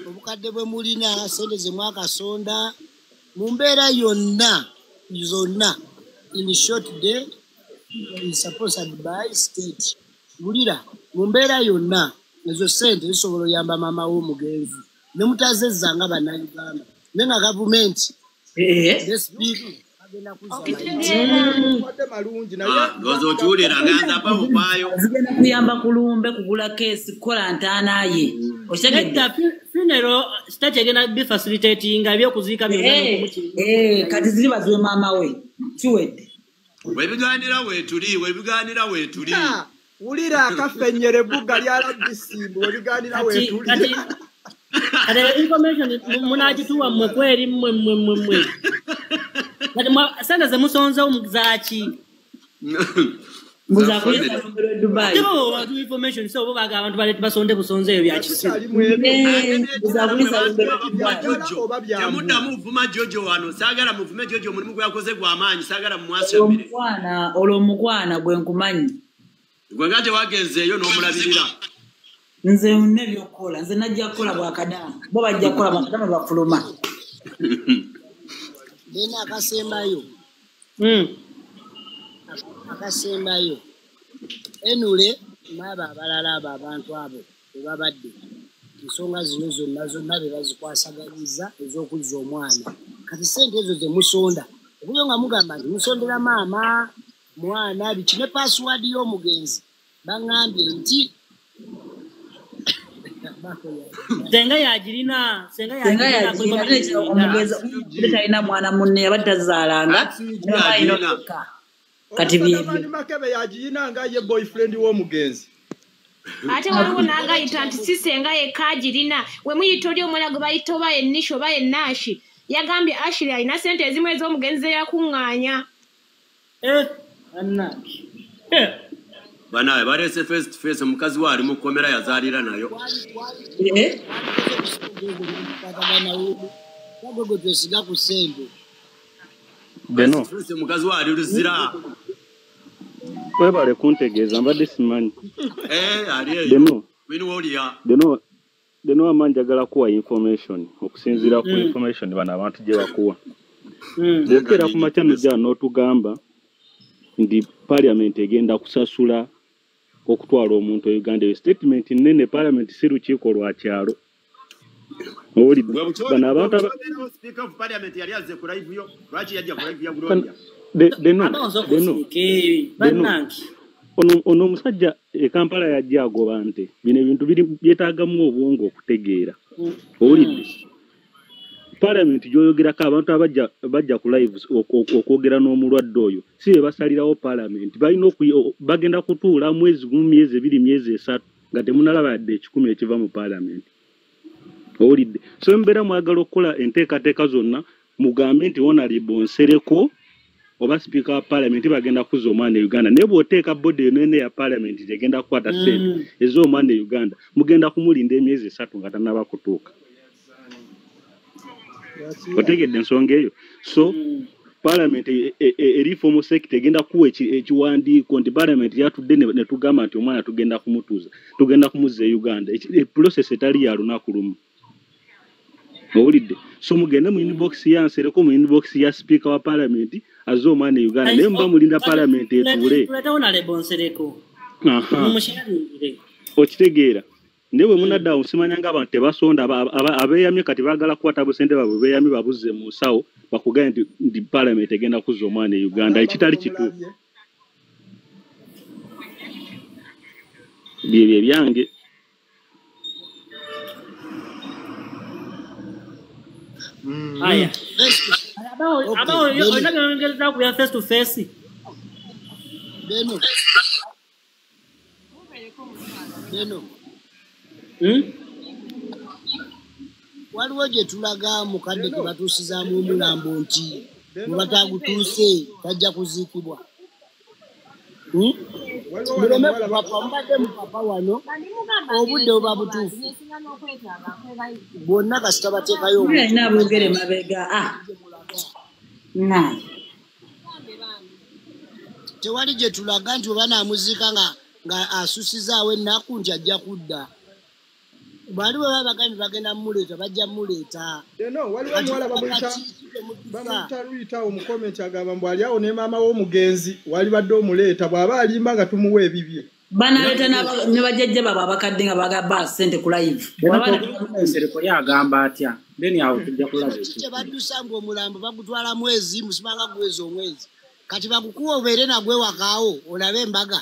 obukadde bwe mulina, sente ze mwakasonda mu mbeera yonna zonna, in short day is sponsored by state. Wulira, mu mbeera yonna ezo sente zisobola oyamba maama w'omugenzi ne mutazezza nga Bannayuganda, naye nga gavumenti ne sipiika bagenda kuzza. Malungi naye Ndowooza okiwulira nga nze apa muvaayo. Zigenda kuyamba kulumbe, kugula keesi, kukola ntaana ye. Nedda, funeral state egenda bifacilitatinga ebyokuziika byonna n'okumuki- Kati ziri baziwe maama we, kiwedde. Webiganira weetuli, webiganira weetuli. Wulira akafennyere ebbuga lya labbisimbu webiganira weetuli. Kati information munagituwa mmwe kweri mmwe mmwe mmwe mmwe. Kati sente ze musonzewo zaaki? Mbuzakulisa lumbe lw'e Dubai. Tebo abantu information so bo baga abantu bale basonde busonze eyo bya kisiru. Mbuzakulisa lumbe lw'e Dubai. Temuddamu vuma Jojo wano, saagala muvume Jojo, omulimu gwe yakoze gwa maanyi, saagala mumwasambire. Omukwana olwo, omukwana gwe nkumanyi. Gwe nga tewagenzeeyo n'omulabirira. Nze nina ebyokukola, nze najja kukola bwakadaama, bo bajja kukola bwakadaama bafuluma. Then akasembayo, akasembayo, enule n'abo abalala abo abantu abo bwe babadde ensonga zino zonna zonna be bazikwasaganyiza ez'okuzza omwana. Kati sente ezo ze musonda okuyo nga mugamba nti musondera maama mwana biki ne password y'omugenzi, baŋŋambye nti Senga yagirina, senga Senga yagirina. Yagirina, ate ekyo omugenzi omugenzi talina mwana munne, yabadde tazaalanga ne baba alina okukka. Kati byebyo. Omusajja Makebe yagiyina nga ye boyfriend w'omugenzi. Ate waliwo n'agayita nti si senga yekka agirina. We muyita oli omwana gwe bayita oba ye Nisha oba ye Naashi, yagambye Ashiri alina sente ezimu ez'omugenzi ze yakuŋŋaanya. Bannange. Banaye baleese face to face omukazi we ali mu kkomera yazaalira nayo. Gwe gwe twesiga ku ssente. Beno. Face to face omukazi we ali Luzira. Webale kuntegeeza, mbadde simanyi. Eh, ali eyo. Deno. Wini wolya. Deno, Deno, ama njagala kuwa information okusinziira ku information bano abantu gye bakuwa. Bw'okeera ku makya nojja n'otugamba nti parliament egenda kusasula okutwala omuntu e Uganda, eyo statement nnene. Parliament si lukiiko lwa kyalo, owulidde? Bano abantu Obeerawo Speaker of Parliament yali azze ku live yo, lwaki yajja ku live ya Gloria? Deno. Abawonza Deno. okusirike Deno. bannange. Ono omusajja e Kampala yajja agoba nte. Bino ebintu biri byetaagamu obwongo okutegeera, owulidde? Parliament gy'oyogerako, abantu abajja bajja ku live okwogera n'omulwadde oyo si be basalirawo. Parliament balina bagenda kutuula mwezi gumu, myezi 2, myezi 3 nga temunalaba yadde 100 ekiva mu parliament, owulidde? So embeera mwagala okukola enteekateeka zonna, mugambe nti Honorable Nsereko oba Speaker wa Parliament bagenda kuzza omwana e Uganda. Naye bw'oteeka body eno eya Parliament tegenda kukwata ssente ez'omwana e Uganda, mugenda kumulinda emyezi 3 nga tannaba kutuuka. Otegedde ensonga eyo? So Parliament eri formal sector, egenda kuwa ekiwandiiko nti Parliament yatudde ne tugamba nti omwana tugenda kumutuuza, tugenda kumuzza e Uganda. Process etali ya lunaku lumu, owulidde? So mugende mu inbox ya Nsereko, mu inbox ya Speaker wa Parliament azze omwana e Uganda, naye muba mulinda Parliament etuule. Tuletewo nalebo Nsereko. Okitegeera. Naye bwe munadde awo simanya ng'abantu tebasonda abeeyamye kati baagala kukwata busente baabwe beeyamye babuzze mu nsawo bakugambe nti parliament egenda kuzza omwana e Uganda ekitali kituufu. Byebyo ebyange. Aya. Abawo olina byongereza ku bya face to face. Beno. Beno. Waliwo gye tulaga mukadde ke batuusizaamu omulambo nti bwe batagutuuse tajja kuziikibwa. Muleme kupapa, mubadde mupapa wano obudde buba butuufu bwonna kasita bateekayo omuntu. Aboogere mabega. Tewali gye tulaga nti oba naamuziika nga asusizaawo ennaku nti ajja kudda. Bali bwe baba bagambye bagenda mmuleeta bajja mmuleeta. Eno waliwo omuwala bamuyita Rita mu comment agamba mbu ali awo ne maama w'omugenzi walibadde omuleeta bw'aba alimba nga tumuwa ebibye. Banaleeta ne bajjajja baabwe abakadde nga bagaba ssente ku live. Nsereko ye agamba atya? Then awo tujja kulaba. Kye baddusa ng'omulambo bagutwala mwezi musimanga gwezi omwezi. Kati bakukuwa obeere nagwe wakaawo olabe embaga.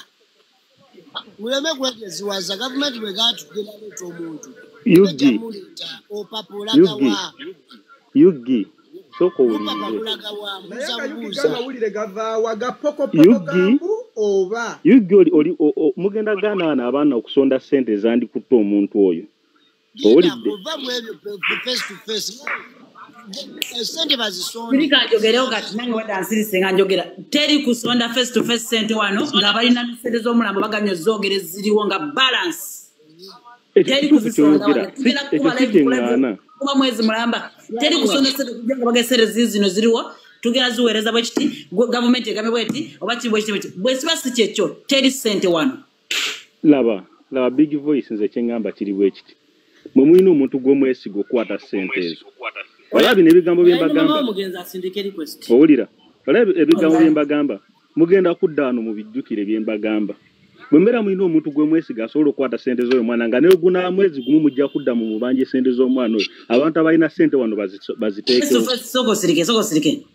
Muleme kwegeziwaza gavumenti bwe gaatugenda leeta omuntu. Yugi sooka owulirize. Yugi oli mugenda gaana wano abaana okusonda ssente ezandikutte omuntu oyo. Owulidde? Sirika njogerewo kati nange wadde nsirise nga njogera. Teri kusonda face to face ssente wano nga balina ssente z'omulambo baganye zoogere ziriwo nga balance. Teri kuzisonda wano. Tugenda kukuba live kuba mwezi mulamba. Teri kusonda ssente kujja nga bagesere zino ziriwo. Tugenda ziweereza bwe kiti gavumenti egambe bweti oba kiri bwe kiti bwe kiba si kyekyo teri ssente wano. Laba big voice nze kye ŋŋamba kiri bwe kiti. Mwe mulina omuntu gw'omwesiga okukwata ssente ezo. Olaba bino ebigambo bye mbagamba. Owulira? Olaba ebigambo bye mbagamba. Mugenda kudda wano mubijjukire bye mbagamba. Bwe mbeera mulina omuntu gwe mwesiga asobola okukwata ssente z'oyo mwana nga naye guna mwezi gumu mujja kudda mu mubanja ssente z'omwana oyo. Abantu abalina ssente wano baziteekewo. Sooka osirike, sooka osirike.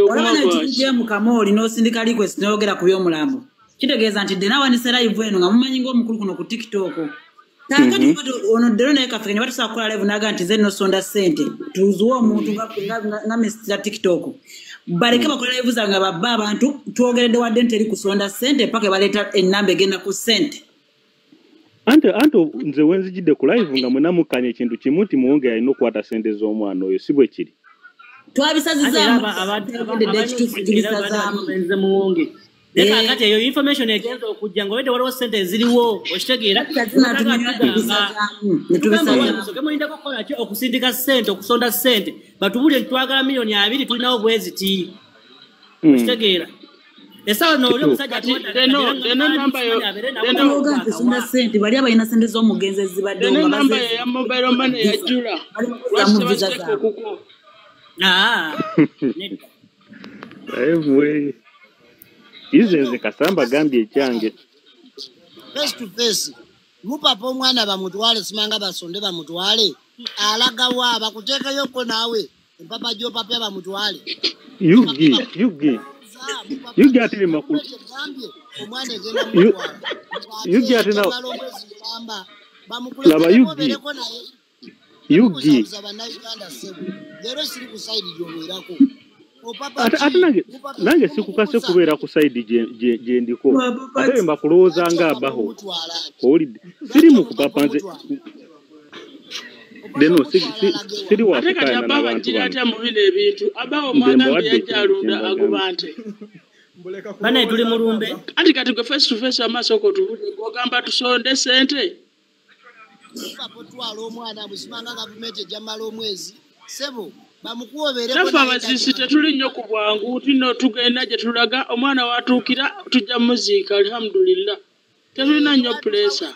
Olaba nekijja mu kamooli n'osindika request n'oyogera ku by'omulambo. Kitegeeza nti dde naawanise live eno nga mumanyi ng'omukulu kuno ku TikTok. Kaakati ono ddero naye kaffe ne batusobola kukola live n'agamba nti nze nnosonda ssente tuzuwe omuntu nga Mr. TikTok. Baleke bakole live zange nga babba abantu twogeredde wadde nti teri kusonda ssente paka baleeta ennamba egenda ku ssente. Ante nze wenzijidde ku live nga mwenna mukkanya ekintu kimu nti Muwonge alina okukwata ssente z'omwana oyo si bwe kiri. Twabisazizaamu ekituufu tubisazaamu. Naye kaakati eyo information egenza okujja ng'olwedde waliwo ssente eziriwo okitegeera. Tugamba mulindako okukola ki okusindika ssente okusonda ssente batubuulire nti twagala miliyoni 2 tulinawo bweziti okitegeera. Essaawa zino oli omusajja atuwadde ssente bali abalina ssente z'omugenzi ezibaddewo nga namba ya mobile money yajjula lwaki tebaziteeka okuko. Ize nze Kasamba gambye ekyange. Face to face. Mupapa omwana bamutwale simanga basonde bamutwale. Alagawa bakuteekayoko naawe. Empapa gy'opapya bamutwale. Yugi. Yugi ate makulu. Omwana egenda mutwala. Yugi ate nawe. Laba Yugi. Yugi. Leero siri ku side gy'obeerako. Ate nange sikukase kubeera ku side gye ndiko. Ate mba kulowooza nga abaho. Owulidde? Siri mu kupapa nze. Deno siri wa kukaayana n'abantu bano. Nze mbawadde ekintu kye mbagamba. Banaye tuli mu lumbe. Anti kati gwe face to face amaaso ko tubudde gw'ogamba tusonde ssente. Otwala omwana bw'osimanga gavumenti ejja mmala omwezi. Ssebo Naffe abaziisi tetuli nnyo ku bwangu tulina tugenda gye tulaga omwana w'atuukira tujja muziika alhamdulillah. Tetulina nnyo puleesa.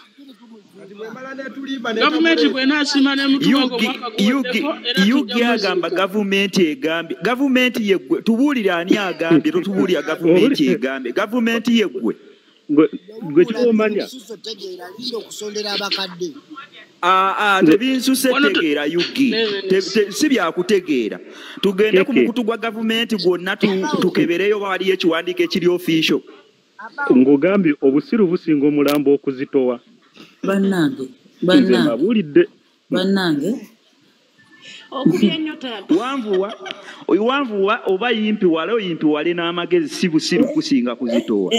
Gavumenti bw'enaasiima n'emutuwa ng'omwaka guweddeko era tujja Yugi agamba gavumenti egambye gavumenti yeggwe tubuulire ani agambye totubuulira gavumenti egambye gavumenti yeggwe. Gwe kyomanya okusondera abakadde. Tebinsuse tegeera Yugi, si byakutegeera. Tugende ku mukutu gwa gavumenti gwonna tukebereyo oba waliyo ekiwandiiko ekiri official. Ng'ogambye obusiru businga omulambo okuzitowa. Bannange, Nze mbabuulidde. Bannange. Wanvuwa oba yimpiwale oyimpiwale n'amagezi si busiru kusinga kuzitowa.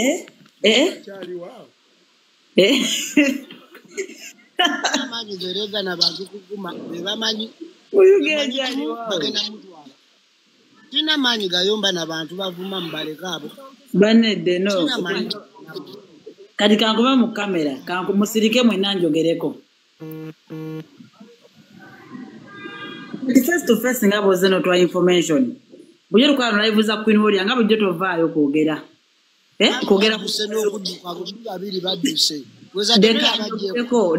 Amaanyi gereegana bantu kuguma be bamanyi bagenda mutwala. Tina maanyi gayomba n'abantu bavuma mubaleke abo. Banedde no. Kati kankuba mu kamera, musirike mwenna njogereko. Face to face nga bw'ozze n'otwa information. Bulijjo tukola live za Queen Warrior nga bulijjo tovaayo kwogera. Kwogera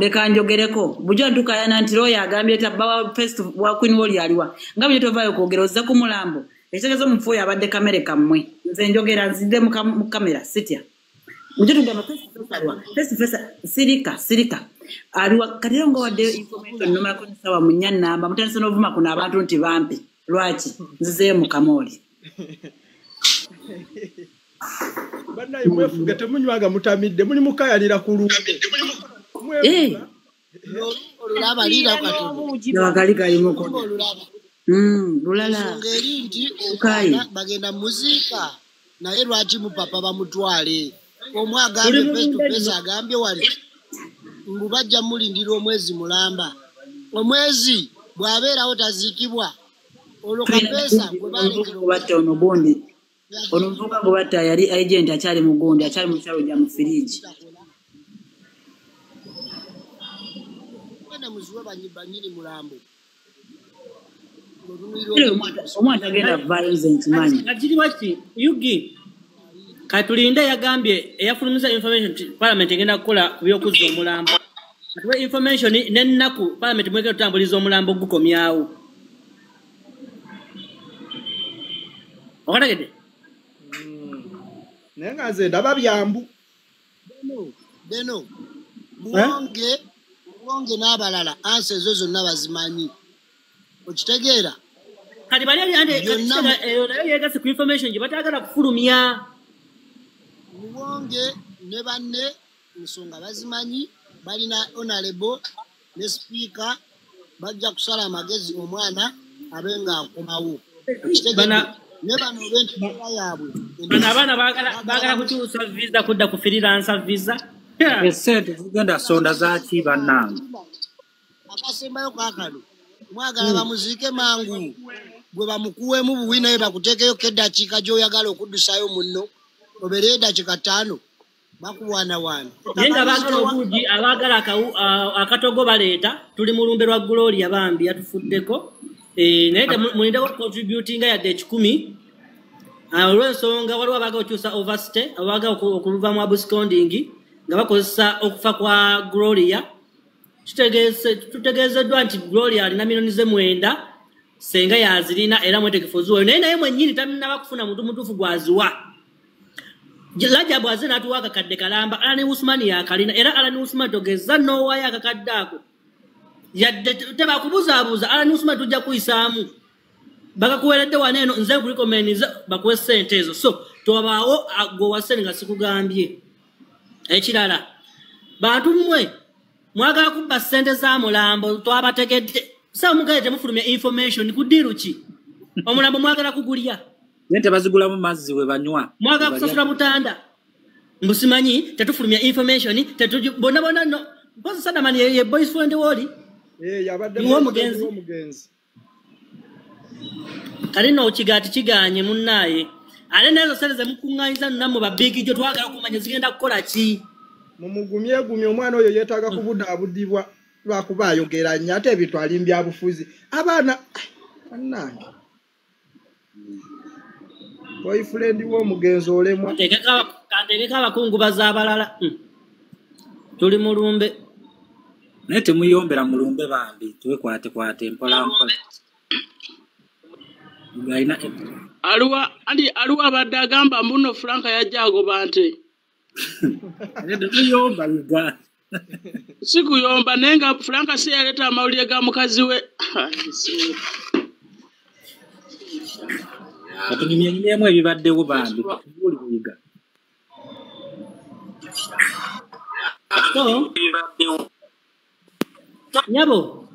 leka njogereko. Bulijjo ntukayana nti lawyer agambye tabba face wa Queen Warrior aliwa. Nga bulijjo tovaayo kwogera ozze ku mulambo. Ekitegeeza omufu oyo abadde kamere kammwe. Nze njogera nzidde mu kamera sitya. Bulijjo tugamba face to face aliwa. Face to face sirika sirika. Aliwa kati era ng'owaddeyo information nomalako n'essaawa mu nnya nnamba mutandise n'ovuma kuno abantu nti bampi. Lwaki? Nzizeeyo mu kamooli. Bannaye mwefuge temunywanga mutamidde muli mukayalira ku lumbe. Olulaba liira katono. Agali galimu kono. Lulala. Ensonga eri nti omwana bagenda muziika naye lwaki mupapa bamutwale? Omu agambye face to face agambye wali mbu bajja mulindira omwezi mulamba. Omwezi bw'abeerawo taziikibwa. Olwo kapeesa gwe baalekera okubatta ono gundi. Ono omuvubuka gwe batta yali agent akyali mu gundi akyali mu kyalo gya mu firiigi. Genda muziwe bannyini mulambo. Omwana tagenda kuvaayo nze nkimanyi. Kati waki Yugi katulinde yagambye eyafulumiza information parliament egenda kukola ku by'okuzza omulambo. Atuwe information n'ennaku parliament mwegenda okutambuliza omulambo gukomyawo. Okategedde? Naye nga nze ndaba byambu. Beno Muwonge n'abalala ansa ezo zonna bazimanyi. Okitegeera? Kati bali eyo nayo yeegase ku information gye bataagala kufulumya. Muwonge ne banne ensonga bazimanyi, balina honorable ne speaker bajja kusala amagezi omwana abe ng'akomawo. Okitegeera? Ne bano olw'entegeera yaabwe. Bano abaana baagala kukyusa visa kudda ku freelancer visa. Esente zigenda sonda zaaki bannange. Akasembayo kaakano mwagala bamuziike mangu gwe bamukuweemu buwi naye bakuteekeyo eddakiika gy'oyagala okuddusayo munno obeereyo eddakiika 5 bakuwaanawaana. Naye nga baagala obuugi abaagala akatogo baleeta tuli mu lumbe lwa Gloria bambi yatufuddeko. Naye mulindeko contributinga yadde 100 olw'ensonga waliwo abaagala okukyusa overstay abaagala okuva mu absconding nga bakozesa okufa kwa Gloria. Tutegeezeddwa nti Gloria alina miliyoni ze 9 senga yazirina era mwetegefu oziwayo naye naye mwennyini tannaba kufuna muntu mutuufu gw'aziwa. Rajabu azze n'atuwa akakadde kalamba Alan Usman yakalina era Alan Usman togeza n'owaayo akakadde ako yadde tebakubuzaabuza Alan Usman tujja kuyisaamu bakakuweredde wano eno nze nkurecommendinze bakuwe ssente ezo so tobaawo gwe wa ssente nga sikugambye. Ekirala bantu mmwe mwagala kubba ssente za mulambo twabategedde sa mugaye temufulumya information ku ddiiru ki omulambo mwagala kugulya Sente bazigulamu mazzi we banywa. Mwagala kusasula butanda mbusimanyi tetufulumya information bonna bonna no mpozi Sadamani ye boyfriend woli yabadde omugenzi. Kale nno kigaati kigaanye munnaaye ate nazo ssente ze mukuŋŋaanyiza nammwe babiigi gyo twagala okumanya zigenda kukola ki. Mumugumyegumye omwana oyo yeetaaga kubudaabudibwa lwakuba ayogera nnyo ate ebintu ali mbyabufuzi abaana bannange. Boyfriend w'omugenzi olemwa. Kanteekeko abakungubazi abalala. Tuli mu lumbe. Naye temuyombera mu lumbe bambi twekwatekwate mpola mpola. Aliwo abadde agamba mbuno Frank yajja agoba nte. Tetuyomba Uganda. Si kuyomba naye nga Frank si yaleeta amawulire ga mukazi we. Katunyumyenyumyemu ebibaddewo bambi tubuli buyiga. So, nyabo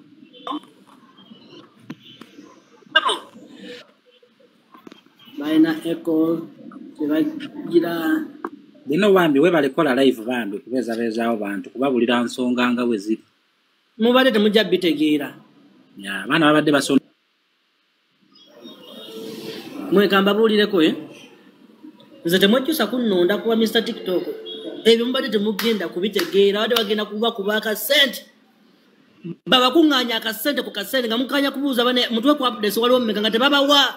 balina echo tebagira. Bino bambi webale kola live bambi kubeezabeezaawo bantu kubabulira nsonga nga bwe ziri. Mubadde temujja bitegeera. Ya, abaana babadde basoma. Mweka mbabuulireko nze temwejjusa kunnonda kuba Mr. TikTok. Ebyo mubadde temugenda kubitegeera, badde bagenda kuba akasente. Babakuŋŋaanya akasente ku kasente nga mukkaanya kubuuza bane mutwe ku updates waliwo mmeka nga tebabawa.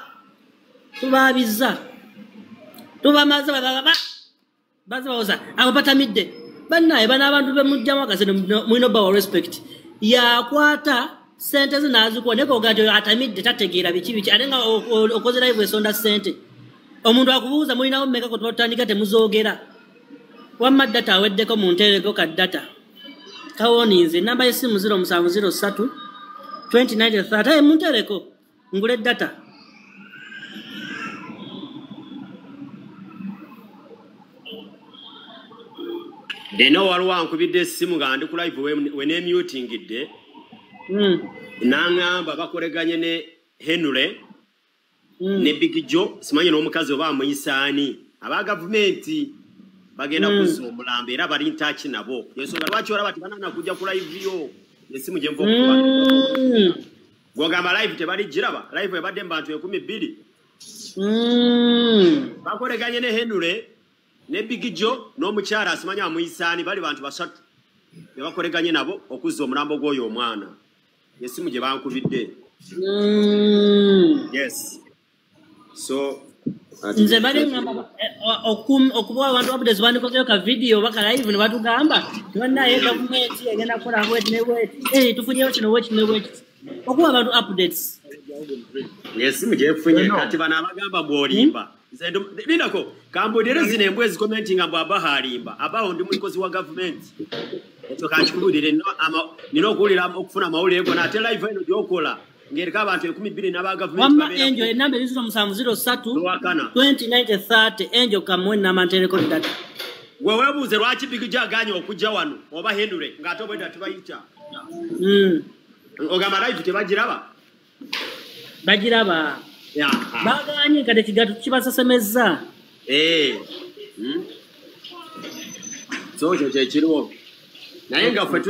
Tubaabiza. Tubamaze bababa. Baze bawoza abo batamidde. Bannaye bano abantu be mujjamu akasente mulina obbawa respect. Yakwata sente ze n'azikuwa naye koga nti oyo atamidde tategeera biki biki ate nga okoze live esonda sente. Omuntu akubuuza mulinawo mmeka kwe tuba tutandika temuzoogera. Wamma data aweddeko munteereko ka data. Kawoninze enamba y'essimu 0703 2930 munteereko ngule data. Deno waliwo ankubidde essimu nga ndi ku live we neemutingidde. N'aŋŋamba bakoleganye ne Henry ne Big Joe simanyi n'omukazi oba amuyisaani aba gavumenti bagenda kuzza omulambo era bali ntaki nabo. Ensonga lwaki olaba tebanaana kujja ku live yo essimu gye nva okuba. Gw'ogamba live tebaligiraba, live ebadde mu bantu 2000. Bakoleganye ne Henry ne Big Joe n'omukyala asimanyi amuyisaani bali bantu basatu be bakoleganye nabo okuzza omulambo gw'oyo omwana. Essimu gye bankubidde. Yes. So nze bali ngamba okuba abantu updates bandikozeyo ka video oba ka live ne batugamba bannaye gavumenti egenda kukola bweti ne bweti, tufunyeyo kino bweti ne bweti, okuwa abantu updates. Essimu gyefunye kati bano abagamba bw'olimba. Nze lindako kambulire zino embwa ezikomentinga mbu Abaho alimba. Abaho ndi mukozi wa gavumenti. Ekyo kankikubuulire nina okuwulira okufuna amawulire gonna ate live eno gy'okola ng'eriko abantu 2000 n'aba gavumenti Wamma babeera Angel enamba eri 0703 Lwakana. 2930 Angel kamuwe enamba nteereko data. Gwe weebuuze lwaki Big Joe agaanye okujja wano oba Henry ng'ate obwedda tubayita. Ogamba live tebagiraba? Bagiraba. Bagaanye kati ekigato kibasasemezza. So ekyo kye kiriwo. Naye nga ffe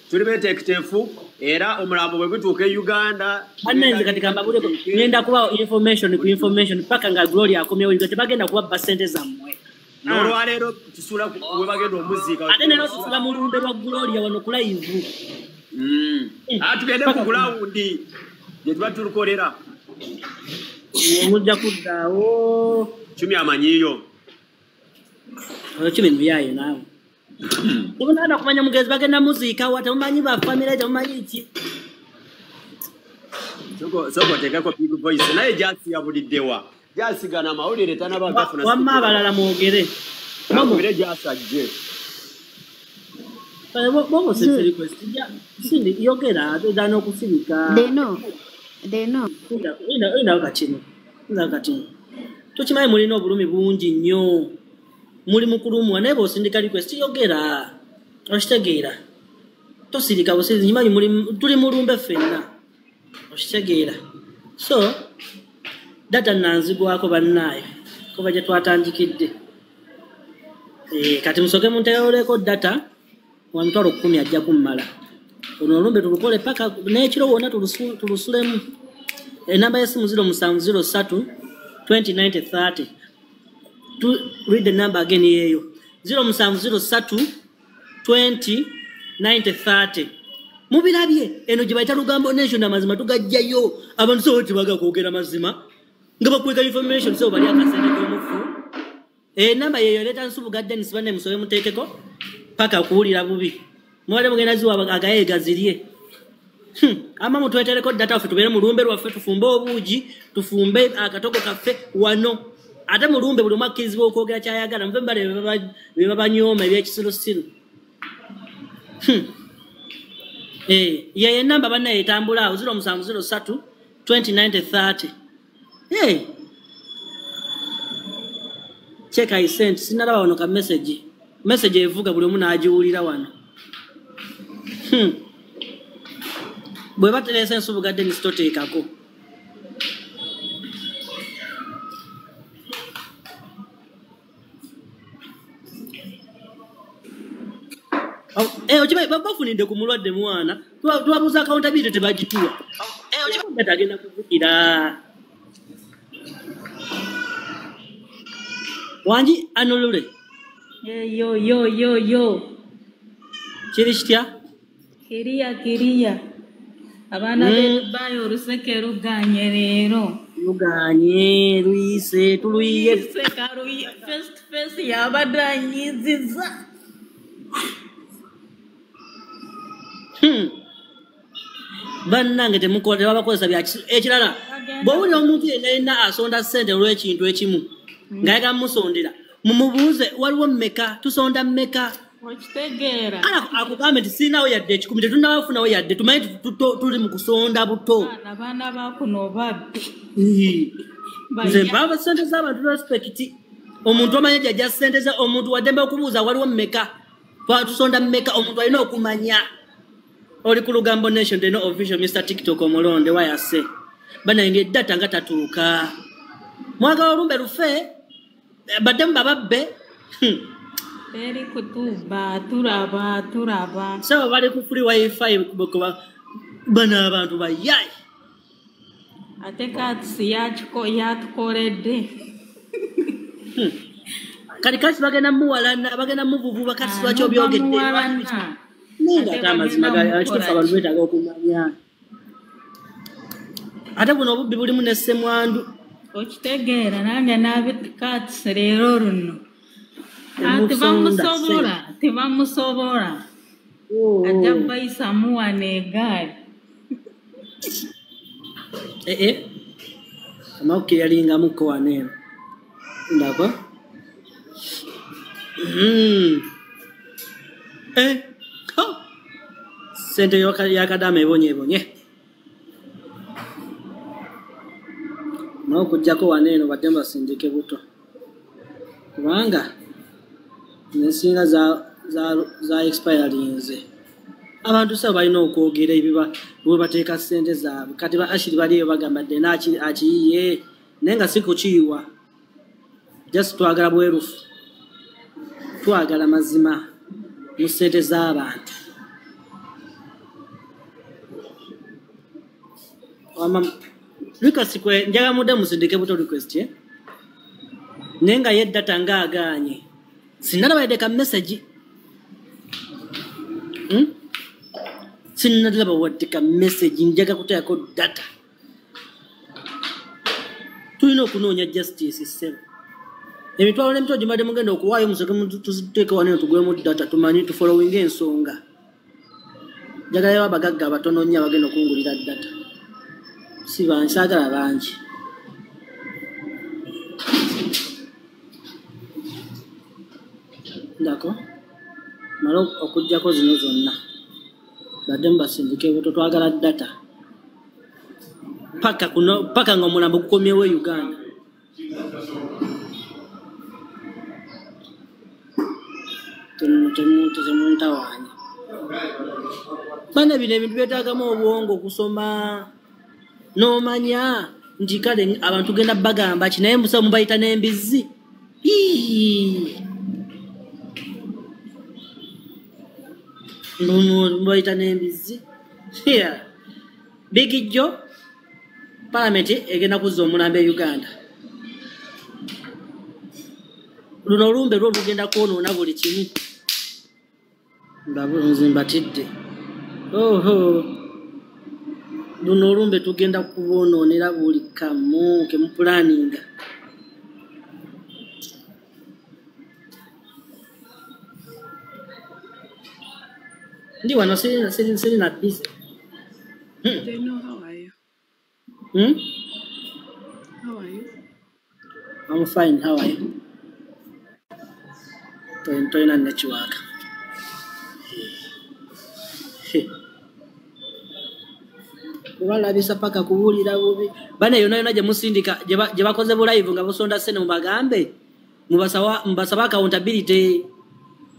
tuli beeteefuteefu era omulambo bwe gutuuka e Uganda. Bannange kati kambabuleko ngenda kubawo information ku information paka nga Gloria akomyewo Uganda tebagenda kubabba ssente zammwe. N'olwaleero tusula we bagenda omuziika. Ate leero tusula mu lumbe lwa Gloria wano ku live. Tugende ku gulawundi gye tuba tulukolera. Mujja kuddaawo. Kimi amanyiyo. Oyo Kimi muyaaye naawe. Temunaana kumanya mugenzi bagenda muziika wa temumanyi ba famire temumanyi ki. Soko oteekeko big voice naye gyasi yabuliddewa. Gyasigana amawulire tanaba gafuna. Wamma abalala mwogere. Mwogere gyasi ajje. Bobo sisi request. Sindi yogera ate n'okusirika. Deno. Ina katino. Ina katino. Tukimanyi mulina obulumi bungi nnyo. Muli mukulumwa naye bw'osindika request yogera. Okitegeera. Tosirika busirizi nkimanyi tuli mulumbe ffenna. Okitegeera. So data nanzigwako bannaayo kuba gye twatandikidde. Kati musooke munteereko data wa 10,000 ajja kummala. Ono olumbe tulukole paka n'ekiro wonna tulusulemu. Enamba y'essimu 0703 2930. To read the number again yeyo. 0703 2930. Mubirabye eno gye bayita Lugambo Nation amazima tugajjayo. Abantu so tebaga kwogera mazima nga bakweka information so bali akasente k'omufu. Enamba yeyo leeta Nsubuga Dennis banne musobe muteekeko paka kuwulira bubi. Mwale mugenda ziwa agaye gazirye. Ama mutwetereko data waffe tubeere mu lumbe lwaffe tufumbe obuugi, tufumbe akatogo kaffe wano. Ate mulumbe buli omu akkirizibwa okwogera ky'ayagala, muve mbale bye babanyooma ebyekisirusiru. Ye enamba bannaye etambula awo 0703 2930. Check I sent, sinalaba wano ka message. Message evuga buli omu n'agiwulira wano. Bwe bateresa ensubuga Dennis toteekako. Okimanyi bafunidde ku mulwadde mwana, tubabuuza accountability tebagituwa. Okimanyi agenda kuvugira. Wangi anulule. Yo yo yo yo. Kiri kitya? Kiriya kiriya. Abaana b'e Dubai oluseke luganye leero. Luganye luyise tuluyiye. Face to face yabadde anyiizizza. Bannange temukola tebabakozesa bya kisiru. Ekirala bw'owulira omuntu yenna yenna asonda ssente olw'ekintu ekimu ng'ayagala mumusondera, mumubuuze waliwo mmeka, tusonda mmeka. Okitegeera. Akugambe nti sirinawo yadde 10, tetunnabafunawo yadde, tumanyi tuli mu kusonda buto. Abaana ba kuno babbi. Nze mpaba ssente z'abantu respect. Omuntu omanye gy'ajja ssente ze, omuntu waddembe okubuuza waliwo mmeka, tusonda mmeka, omuntu alina okumanya. Oli ku Lugambo Nation, the no official Mr. TikTok omulonde wayase. Bannange data nga tatuuka. Mwagala olumbe lufe, baddemu bababbe. Teri kutuba, turaba, turaba. Saba bali ku free wifi bano abantu bayaye. Ate Katsi yatukoledde. Kati Katsi bagenda muwalana, bagenda muvuvuba Katsi lwaki obyogedde. Naye ate amazima kituufu abantu beetaaga okumanya. Ate buno obubbi bulimu ne ssemwandu. Okitegeera nange Katsi leero luno. Tebamusobola, tebamusobola. Ajja kubayisamu wano eggaali. Amawuke yalingamukko wano eno. Ndako. Ssente ya Kadaama ebonyeebonye. N'okuggyako wano eno badde basindike buto. Kubanga ensinga za expirinze. Abantu sabo balina okwogera ebiba bwe bateeka ssente zaabwe. Kati ba Ashiri baliyo bagamba dde akiyiye naye nga si kukiyiwa. Just twagala bwerufu. Twagala mazima mu ssente z'abantu. Request kwe njagala mudde musindike buto request naye nga ye data ng'agaanye. Sinnalaba yadde ka message. Sinnalaba wadde ka message, njaga kuteekako data. Tulina okunoonya justice ssebo. Emitwalo n'emitwalo gye mbadde mugenda okuwaayo musooke tuziteeke wano eno tugwemu data tumanye tufollowinge ensonga. Njagalayo abagagga abatono nnyo abagenda okungulira data. Si bangi, saagala bangi. Ndako mala okuggyako zino zonna baddemu basindike buto, twagala data paka nga omulambo gukomyewo e Uganda. Temuntawaanya bana, bino ebintu byetaagamu obwongo okusoma n'omanya nti kale abantu genda bagamba ki, naye musa mubayita n'embizzi. Mubayita n'embizzi. Big Joe, Palamenti egenda kuzza omulambo e Uganda. Luno olumbe lwo lugenda kwonoona buli kimu. Nze mbatidde. Oho. Luno olumbe tugenda kuboonoonera buli kamu ke mupulaninga. Ndi wano sirina busy. They know, how are you? Hmm? How are you? I'm fine, how are you? Tolina network. Kubalabisa paka kuwulira bubi. Bana yonna yonna gye musindika gye bakoze bu live nga busonda ssente mubagambe mubasaba accountability,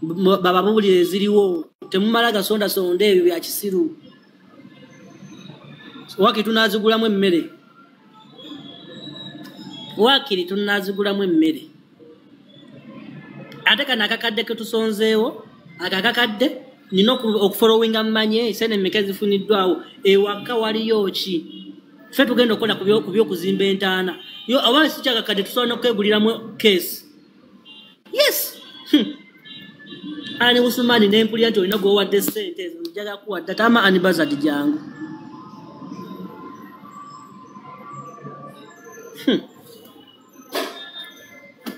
bababuulire eziriwo, temumala gasonda sonda ebyo bya kisiru. Wakiri tunaazigulamu emmere, wakiri tunaazigulamu emmere. Ate kano akakadde ke tusonzeewo, ako akakadde nina okufollowinga mmanye sente mmeka zifuniddwawo, ewaka waliyo ki? Ffe tugenda okukola ku by'okuzimba entaana. Yo oba si kyakakadde tusobola n'okweguliramu keesi. Yes! Ani Usumani ne mpulira nti olina gw'owadde ssente ezo, njagala kuwa data ama Annie Buzzard jangu.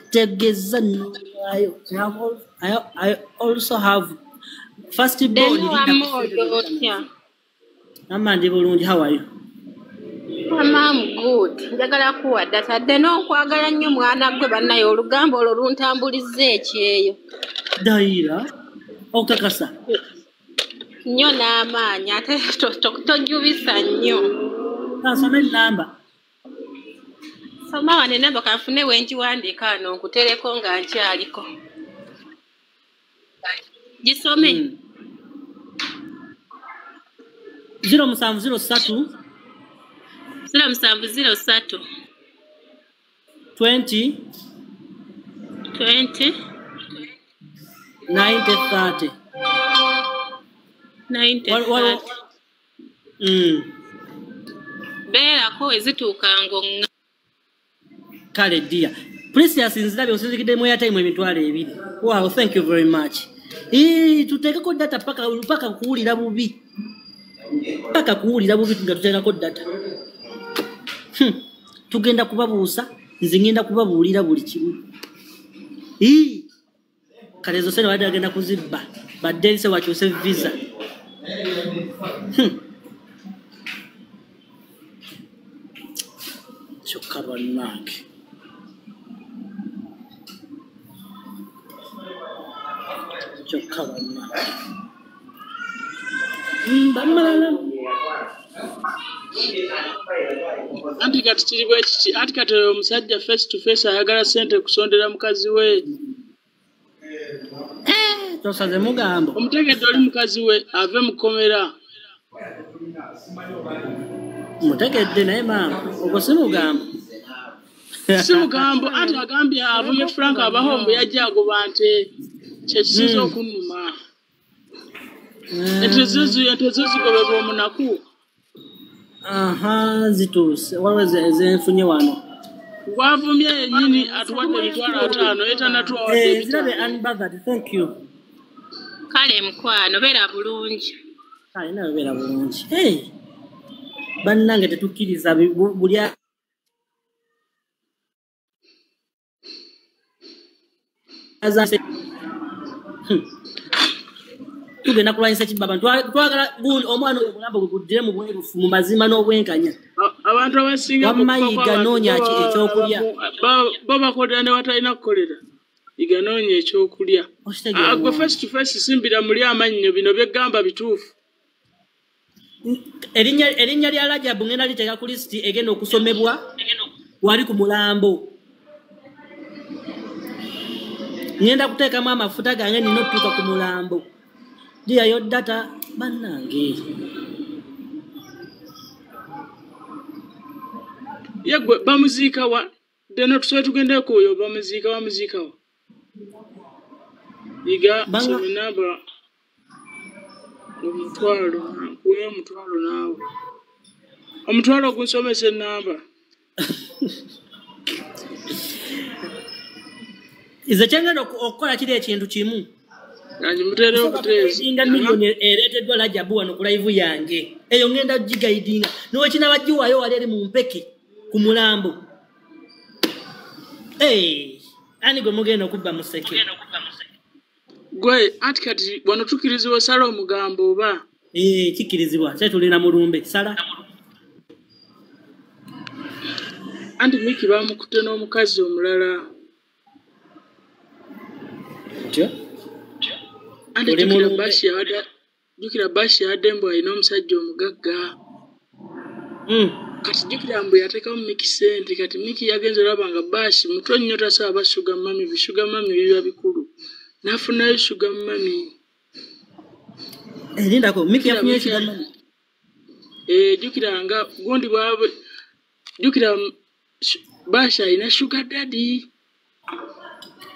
Tegeza naayo. I also have first born. Deno wamma otya? Amma ndi bulungi, how are you? Mama, I'm good. Njagala kuwa data. Deno nkwagala nnyo mwana gwe bannaye, olugambo olwo luntambulizza ekyeyo. Dayira okakasa nnyo n'amaanyi, ate tojubisa nnyo. Kasome ennamba. Soma wano ennamba kanfune we ngiwandiika wano nkutereko nga nkyaliko. Gisome. 0703 0703 20 20 90 30 90 30. Beerako ezituuka ng'oŋŋa. Kale dear. Precious nzirabye osinzikiddemu airtime 20,000. Wow, thank you very much. Tuteekeko data paka kuwulira bubi. Paka kuwulira bubi nga tuteekako data. Tugenda kubabuusa, nze ngenda kubabuulira buli kimu. Kale ezo ssente badde bagenda kuzibba, badde nse wakyuse visa. Kyokka bannange. Kyokka bannange. Bamalala. Anti kati kiri bwe kiti, anti kati oyo omusajja face to face ayagala ssente kusondera mukazi we. Tosaze mugambo. Omutegedde oli mukazi we ave mu kkomera. Mutegedde naye maama, ogwo si mugambo. Si mugambo, anti agambye avumye Frank abaho mbu yajja agoba nte, kye kisinze okunnuma. Ente zo zigobebwa omunaku. Aha, zituuse. Waliwo ezenfunye wano. Gwavumye yennyini atuwadde 50,000 ye tannatuwa wadde 5. Zirabe unbothered, thank you. Kale mukwano, beera bulungi. Kale nawe beera bulungi. Hey, bannange tetukkiriza buli tugenda kulwanyisa kibba abantu. Twagala gundi omwana oyo omulambo gwe guddire mu bwerufu, mu mazima n'obwenkanya. Abantu abasinga Wamma Yiga noonya ekyokulya. Bo bakolera ne watalina kukolera. Yiga noonya ekyokulya. Gwe face to face simbira muli amannyo, bino byegamba bituufu. Erinnya lya Rajabu ngenda liteeka ku lisiti egenda okusomebwa wali ku mulambo. Ngenda kuteekamu amafuta gange nina otutuuka ku mulambo. Diyayo data bannange. Ye gwe bamuziika wa? Deno tusobe tugendeko oyo bamuziika wa? Yiga soma ennamba omutwalo, nkuwe omutwalo naawe. Omutwalo gunsomesa ennamba. Nze kye ngenda okukola kiri ekintu kimu. Ngimuteerewo buteezi. Nga miliyoni ereeteddwa Rajabu wano ku live yange. Eyo ngenda gigayidinga. Niwe kinaaba giwaayo wali eri mu mpeke ku mulambo. Ani gwe mugenda okubba museke? Gwe anti kati wano tukkirizibwa osala omugambo oba? Kikkirizibwa. Kye tulina mulumbe. Sala. Anti Miki bamukutte n'omukazi omulala. Otyo? Anti jjukira Bashi yabadde mbu alina omusajja omugagga. Kati jjukira mbu yateekamu Miki ssente, kati Miki yagenze olaba nga Bashi mutwe nnyo tasaba ba sugar mummy, bi sugar mummy biba bikulu. N'afunayo sugar mummy. Lindako, Miki yafunyeyo sugar mummy? Jjukira nga gundi bw'aba jjukira Bashi alina sugar daddy.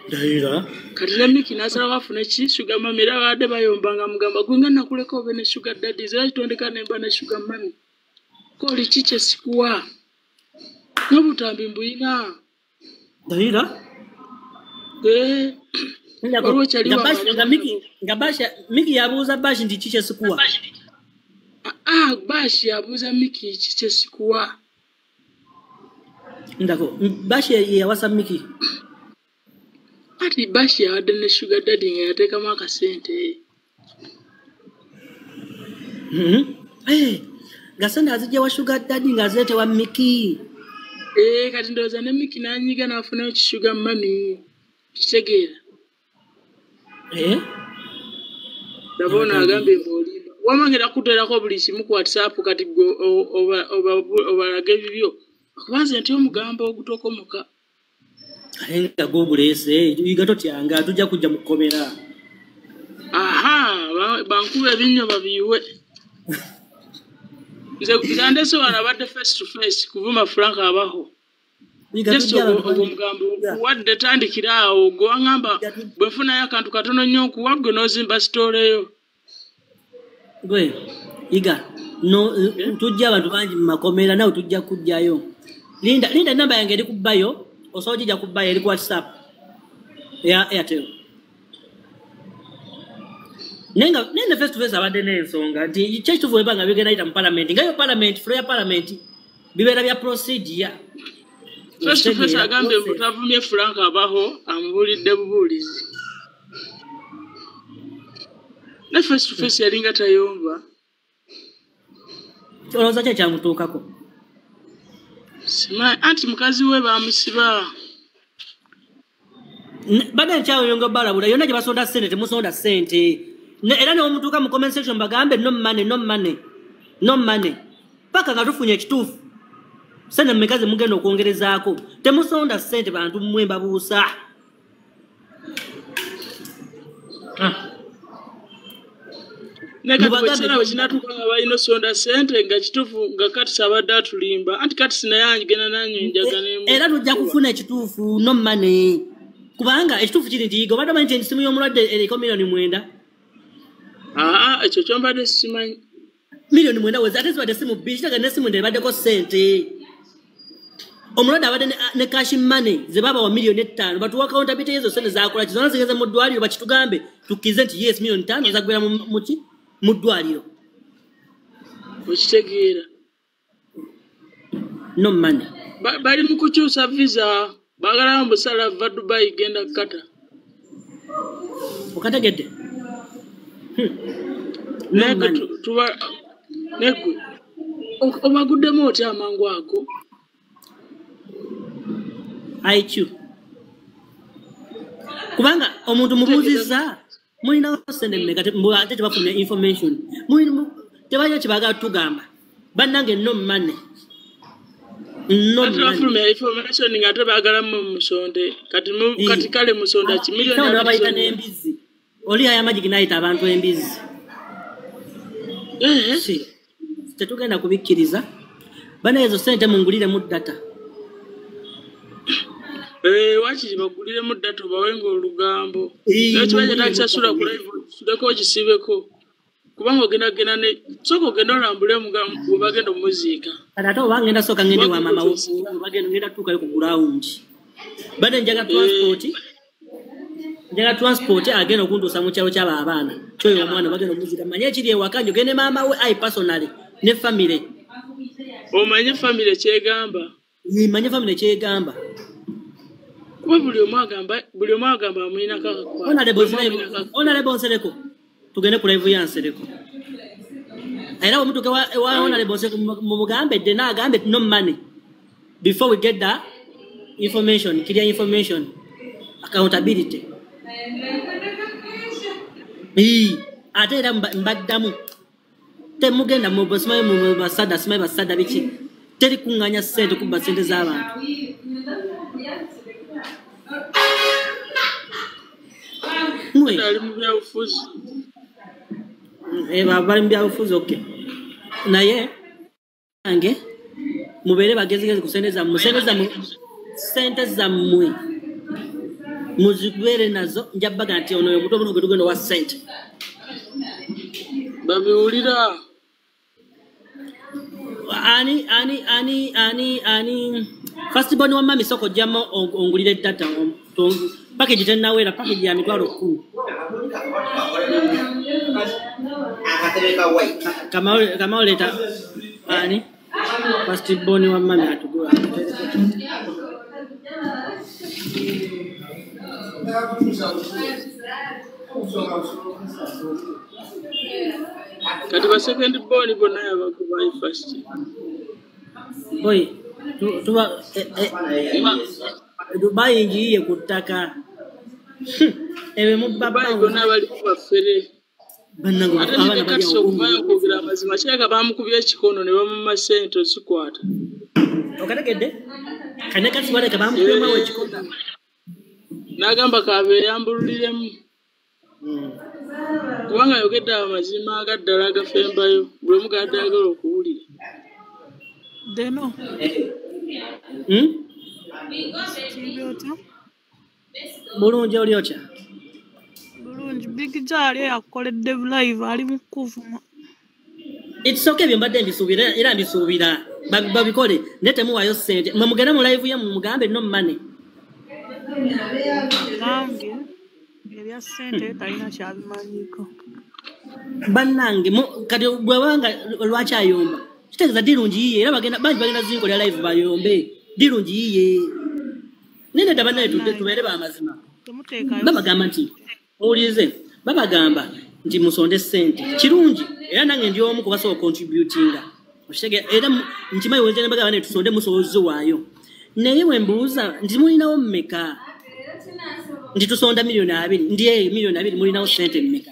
Ndayira. Kati ne Miki n'asalawo afune ki sugar mummy, era babadde bayomba nga amugamba gwe nga nakuleka obe ne sugar daddy, nze lwaki tondeka ne mba ne sugar mummy? K'oli ki kye sikuwa? N'obutambi mbuyina. Ndayira. Waliwo kyali Nga Miki yabuuza Bashi nti ki kye sikuwa? Bashi yabuuza Miki ki kye sikuwa. Ndako, Bashi yawasa Miki. Ati Bashi yabadde ne sugar daddy nga yateekamu akasente. Nga ssente azijja wa sugar daddy ng'azireeta wa Miki. Kati ndowooza ne Miki n'anyiga n'afunayo ki sugar mummy. Kitegeera. Ndaba ono agambye mbu olimba. Wamma ngenda kukuteerako buli kimu ku WhatsApp kati ggwe obalage ebibyo. Kuba nze ntya omugambo ogutokomoka. Ate nga gwoguleese, yiga totyanga, tujja kujja mu kkomera. Aha, bankuba ebinnyo babiyiwe. Nze ndese wano abadde face to face kuvuma Frank abaho. Ogwo omugambo wadde tandikira awo, gwe waŋŋamba bwe nfunayo akantu katono nnyo nkuwa ggwe n'ozimba sitooleyo. Gwe, yiga, tujja abantu bangi mu makomera naawe tujja kujjayo. Linda ennamba yange eri ku bbayo. Osobola ogijja ku bbayo eri ku WhatsApp ya Airtel. Naye ne face to face abadde n'ensonga nti ki ekituufu bwe nga bigenda yita mu parliament, nga yo parliament, floor ya parliament bibeera bya procedure. Face to face agambye mbu tavumye Frank abaho, amubuulidde bubuulizi. Ne face to face yalinga tayomba. Olowooza ki ekyamutuukako? Simanyi, anti mukazi we baamusiba. Badde nkyaweyonga balabula, yonna gye basonda ssente temusonda ssente. Era ne omutuuka mu comment section bagambe no money, no money, no money. Paka nga tufunye ekituufu. Ssente mmeka ze mugenda okwongerezaako? Temusonda ssente bantu mmwe mbabuusa. Naye kati bwe kiseera bwe kinaatuuka nga balina osonda ssente nga kituufu nga Katisi abadde atulimba. Anti Katisi naye agenda nanywa enjaga n'emu. Era tujja kufuna ekituufu no money. Kubanga ekituufu kiri nti yiga obadde omanyi nti essimu y'omulwadde eriko 9,000,000. Ekyo kyo mbadde sikimanyi. 9,000,000 wezi ate zibadde simu bbiri, kitegeeza n'essimu endala ebaddeko ssente. Omulwadde abadde ne cash money ze baabawa 5,000,000, batuwa accountability ezo ssente zaakola ki? Zonna zigenze mu ddwaliro bakitugambe tukkirize nti yes 5,000,000 zaggwera mu ki? Mu ddwaliro. Okitegeera. No money. Bali mu kukyusa visa, baagala mbu Salah ava Dubai genda Qatar. Okategedde? Naye gwe obaguddemu otya amangu ago? IQ. Kubanga omuntu mubuuzizza mulinawo ssente mmeka ate tebafuna information. Tebalina kye baagala tugamba. Bannange no money. No Ate money. bafulumya information nga ate baagala mmwe musonde. Kati kale musonda ki? Million Sawa babayita abiri zonna. n'embizzi. Oli aya Magic n'ayita abantu embizzi. Si. Tetugenda kubikkiriza. Bana ezo ssente munguliremu data. Waakiri baguliremu data obawenga olugambo. Naye kiba kyetaakisasula ku live, okisuleko okisibeko. Kubanga ogenda genda ne sooka ogenda olambule we bagenda omuziika. Kati ate oba ngenda sooka ngende wa maama we bagenda ngenda tuukayo ku ground. Bade njaga transport. Njaga transport agenda okuntuusa mu kyalo ky'abo abaana. Kyoyo omwana bagenda omuziika. Manye ekiri ewaka njogende maama we I personally ne family. Omanye family kyegamba. Manye family kyegamba. Kuba buli omu agamba amulinako akakwate. Honorable Nsereko. Tugende ku live ya Nsereko. Era omutuuka wa Honorable Nsereko mumugambe dde n'agambe no money. Before we get the information, clear information, accountability. Ate era mbaddamu temugenda simanyi mu basada, simanyi basada biki, teri kuŋŋaanya ssente kubba ssente z'abantu. Ali mu byabufuzi. Bali mu byabufuzi, okay. Naye nange mubeere bagezigezi ku ssente zammwe, ssente zammwe muzibeere nazo. Nja baga nti ono omuntu omutuufu gwe tugenda owa ssente. Babiwulira. Ani ani ani ani ani first born wa mami soko jama ongulire data package tennawera, package ya 10,000. Kama oleta ani first born wa mami atugula. Kati ba second born bonna yabakuba first. Boy, tuba Dubai njiye ku ttaka. Ebyo mubba bonna bali kubafere. Bannange abaana bali okuvayo okwogera amazima, kirabika baamukubye ekikono ne bamumma ssente ozikwata. Okategedde? Kane kati baleka bamukubyemu awo ekikono. N'agamba kabeeyambululiremu. Kubanga ayogedde amazima agaddala agafembayo, buli omu g'abadde ayagala okuwulira. Deno. Bulungi oli otya? Bulungi. Big Joe ali yakukoledde live ali mu kuvuma. It's okay, bye mbadde mbisuubira era mbisuubira. Babikole naye temuwaayo ssente. Mwe mugende mu live ye mumugambe no money. Nange ebya ssente talina kyabimanyiko. Bannange kati bw'abanga lwaki ayomba? Kitegeeza dirungi yiye era bagenda bangi bagenda zinkolera live bayombe. Dirungi yiye. Nene dda bannaye tubeere b'amazima. Babagamba nti owulirize, babagamba nti musonde ssente. Kirungi era nange ndi omu kubasobola contributinga. Era nkimanyi wenja ne bagamba nti tusonde musobozi waayo. Naye bwe mbuuza nti mulinawo mmeka? Nti tusonda 2,000,000. Ndi eyo 2,000,000 mulinawo ssente mmeka?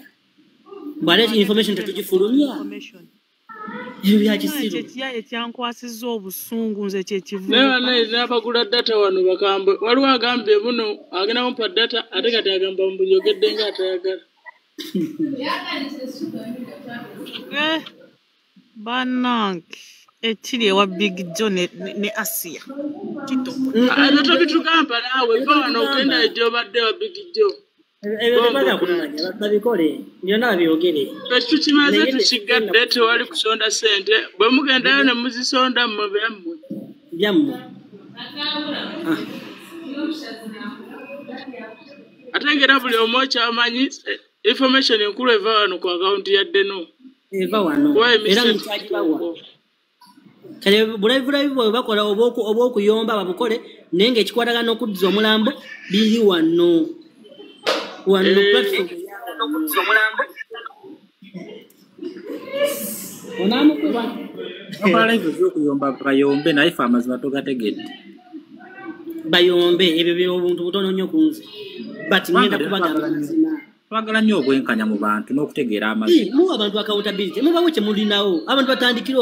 Bw'aleeta information tetugifulumya. Ebyo bya kisiru. Ekyankwasizza obusungu nze kye kivuga. Naye bannaye n'abagula data wano bakambwe. Waliwo agambye buno agenda kumpa data ate kati agamba mbu njogedde ng'atayagala. Bannange ekiri ewa Big Joe ne Asia. Ebyo tobitugamba naawe, va wano ogenda gy'obadde wa Big Joe. Ebyo tebagala kumanya, babikole byonna babyogere. Tukimaze tukigadde, tewali kusonda ssente. Bwe mugendayo ne muzisonda mmwe byammwe. Byammwe. Ate ng'era buli omu okyamanyi information enkulu eva wano ku akawunti ya Deno. Eva wano. Era nkyagibawa. Kale bulayi bwe bakola obw'okuyomba babukole, naye ng'ekikwatagana n'okuddiza omulambo biri wano. Wano platform n'okuddiza omulambo. Onaamukuba. Bakola live ez'okuyomba bayombe naye ffe amazima togategedde. Bayombe ebyo by'obuntu butono nnyo ku nze. But ngenda kubagamba amazima. Twagala nnyo obwenkanya mu bantu n'okutegeera amazima. Muwa abantu accountability, mubawe kye mulinawo. Abantu batandikire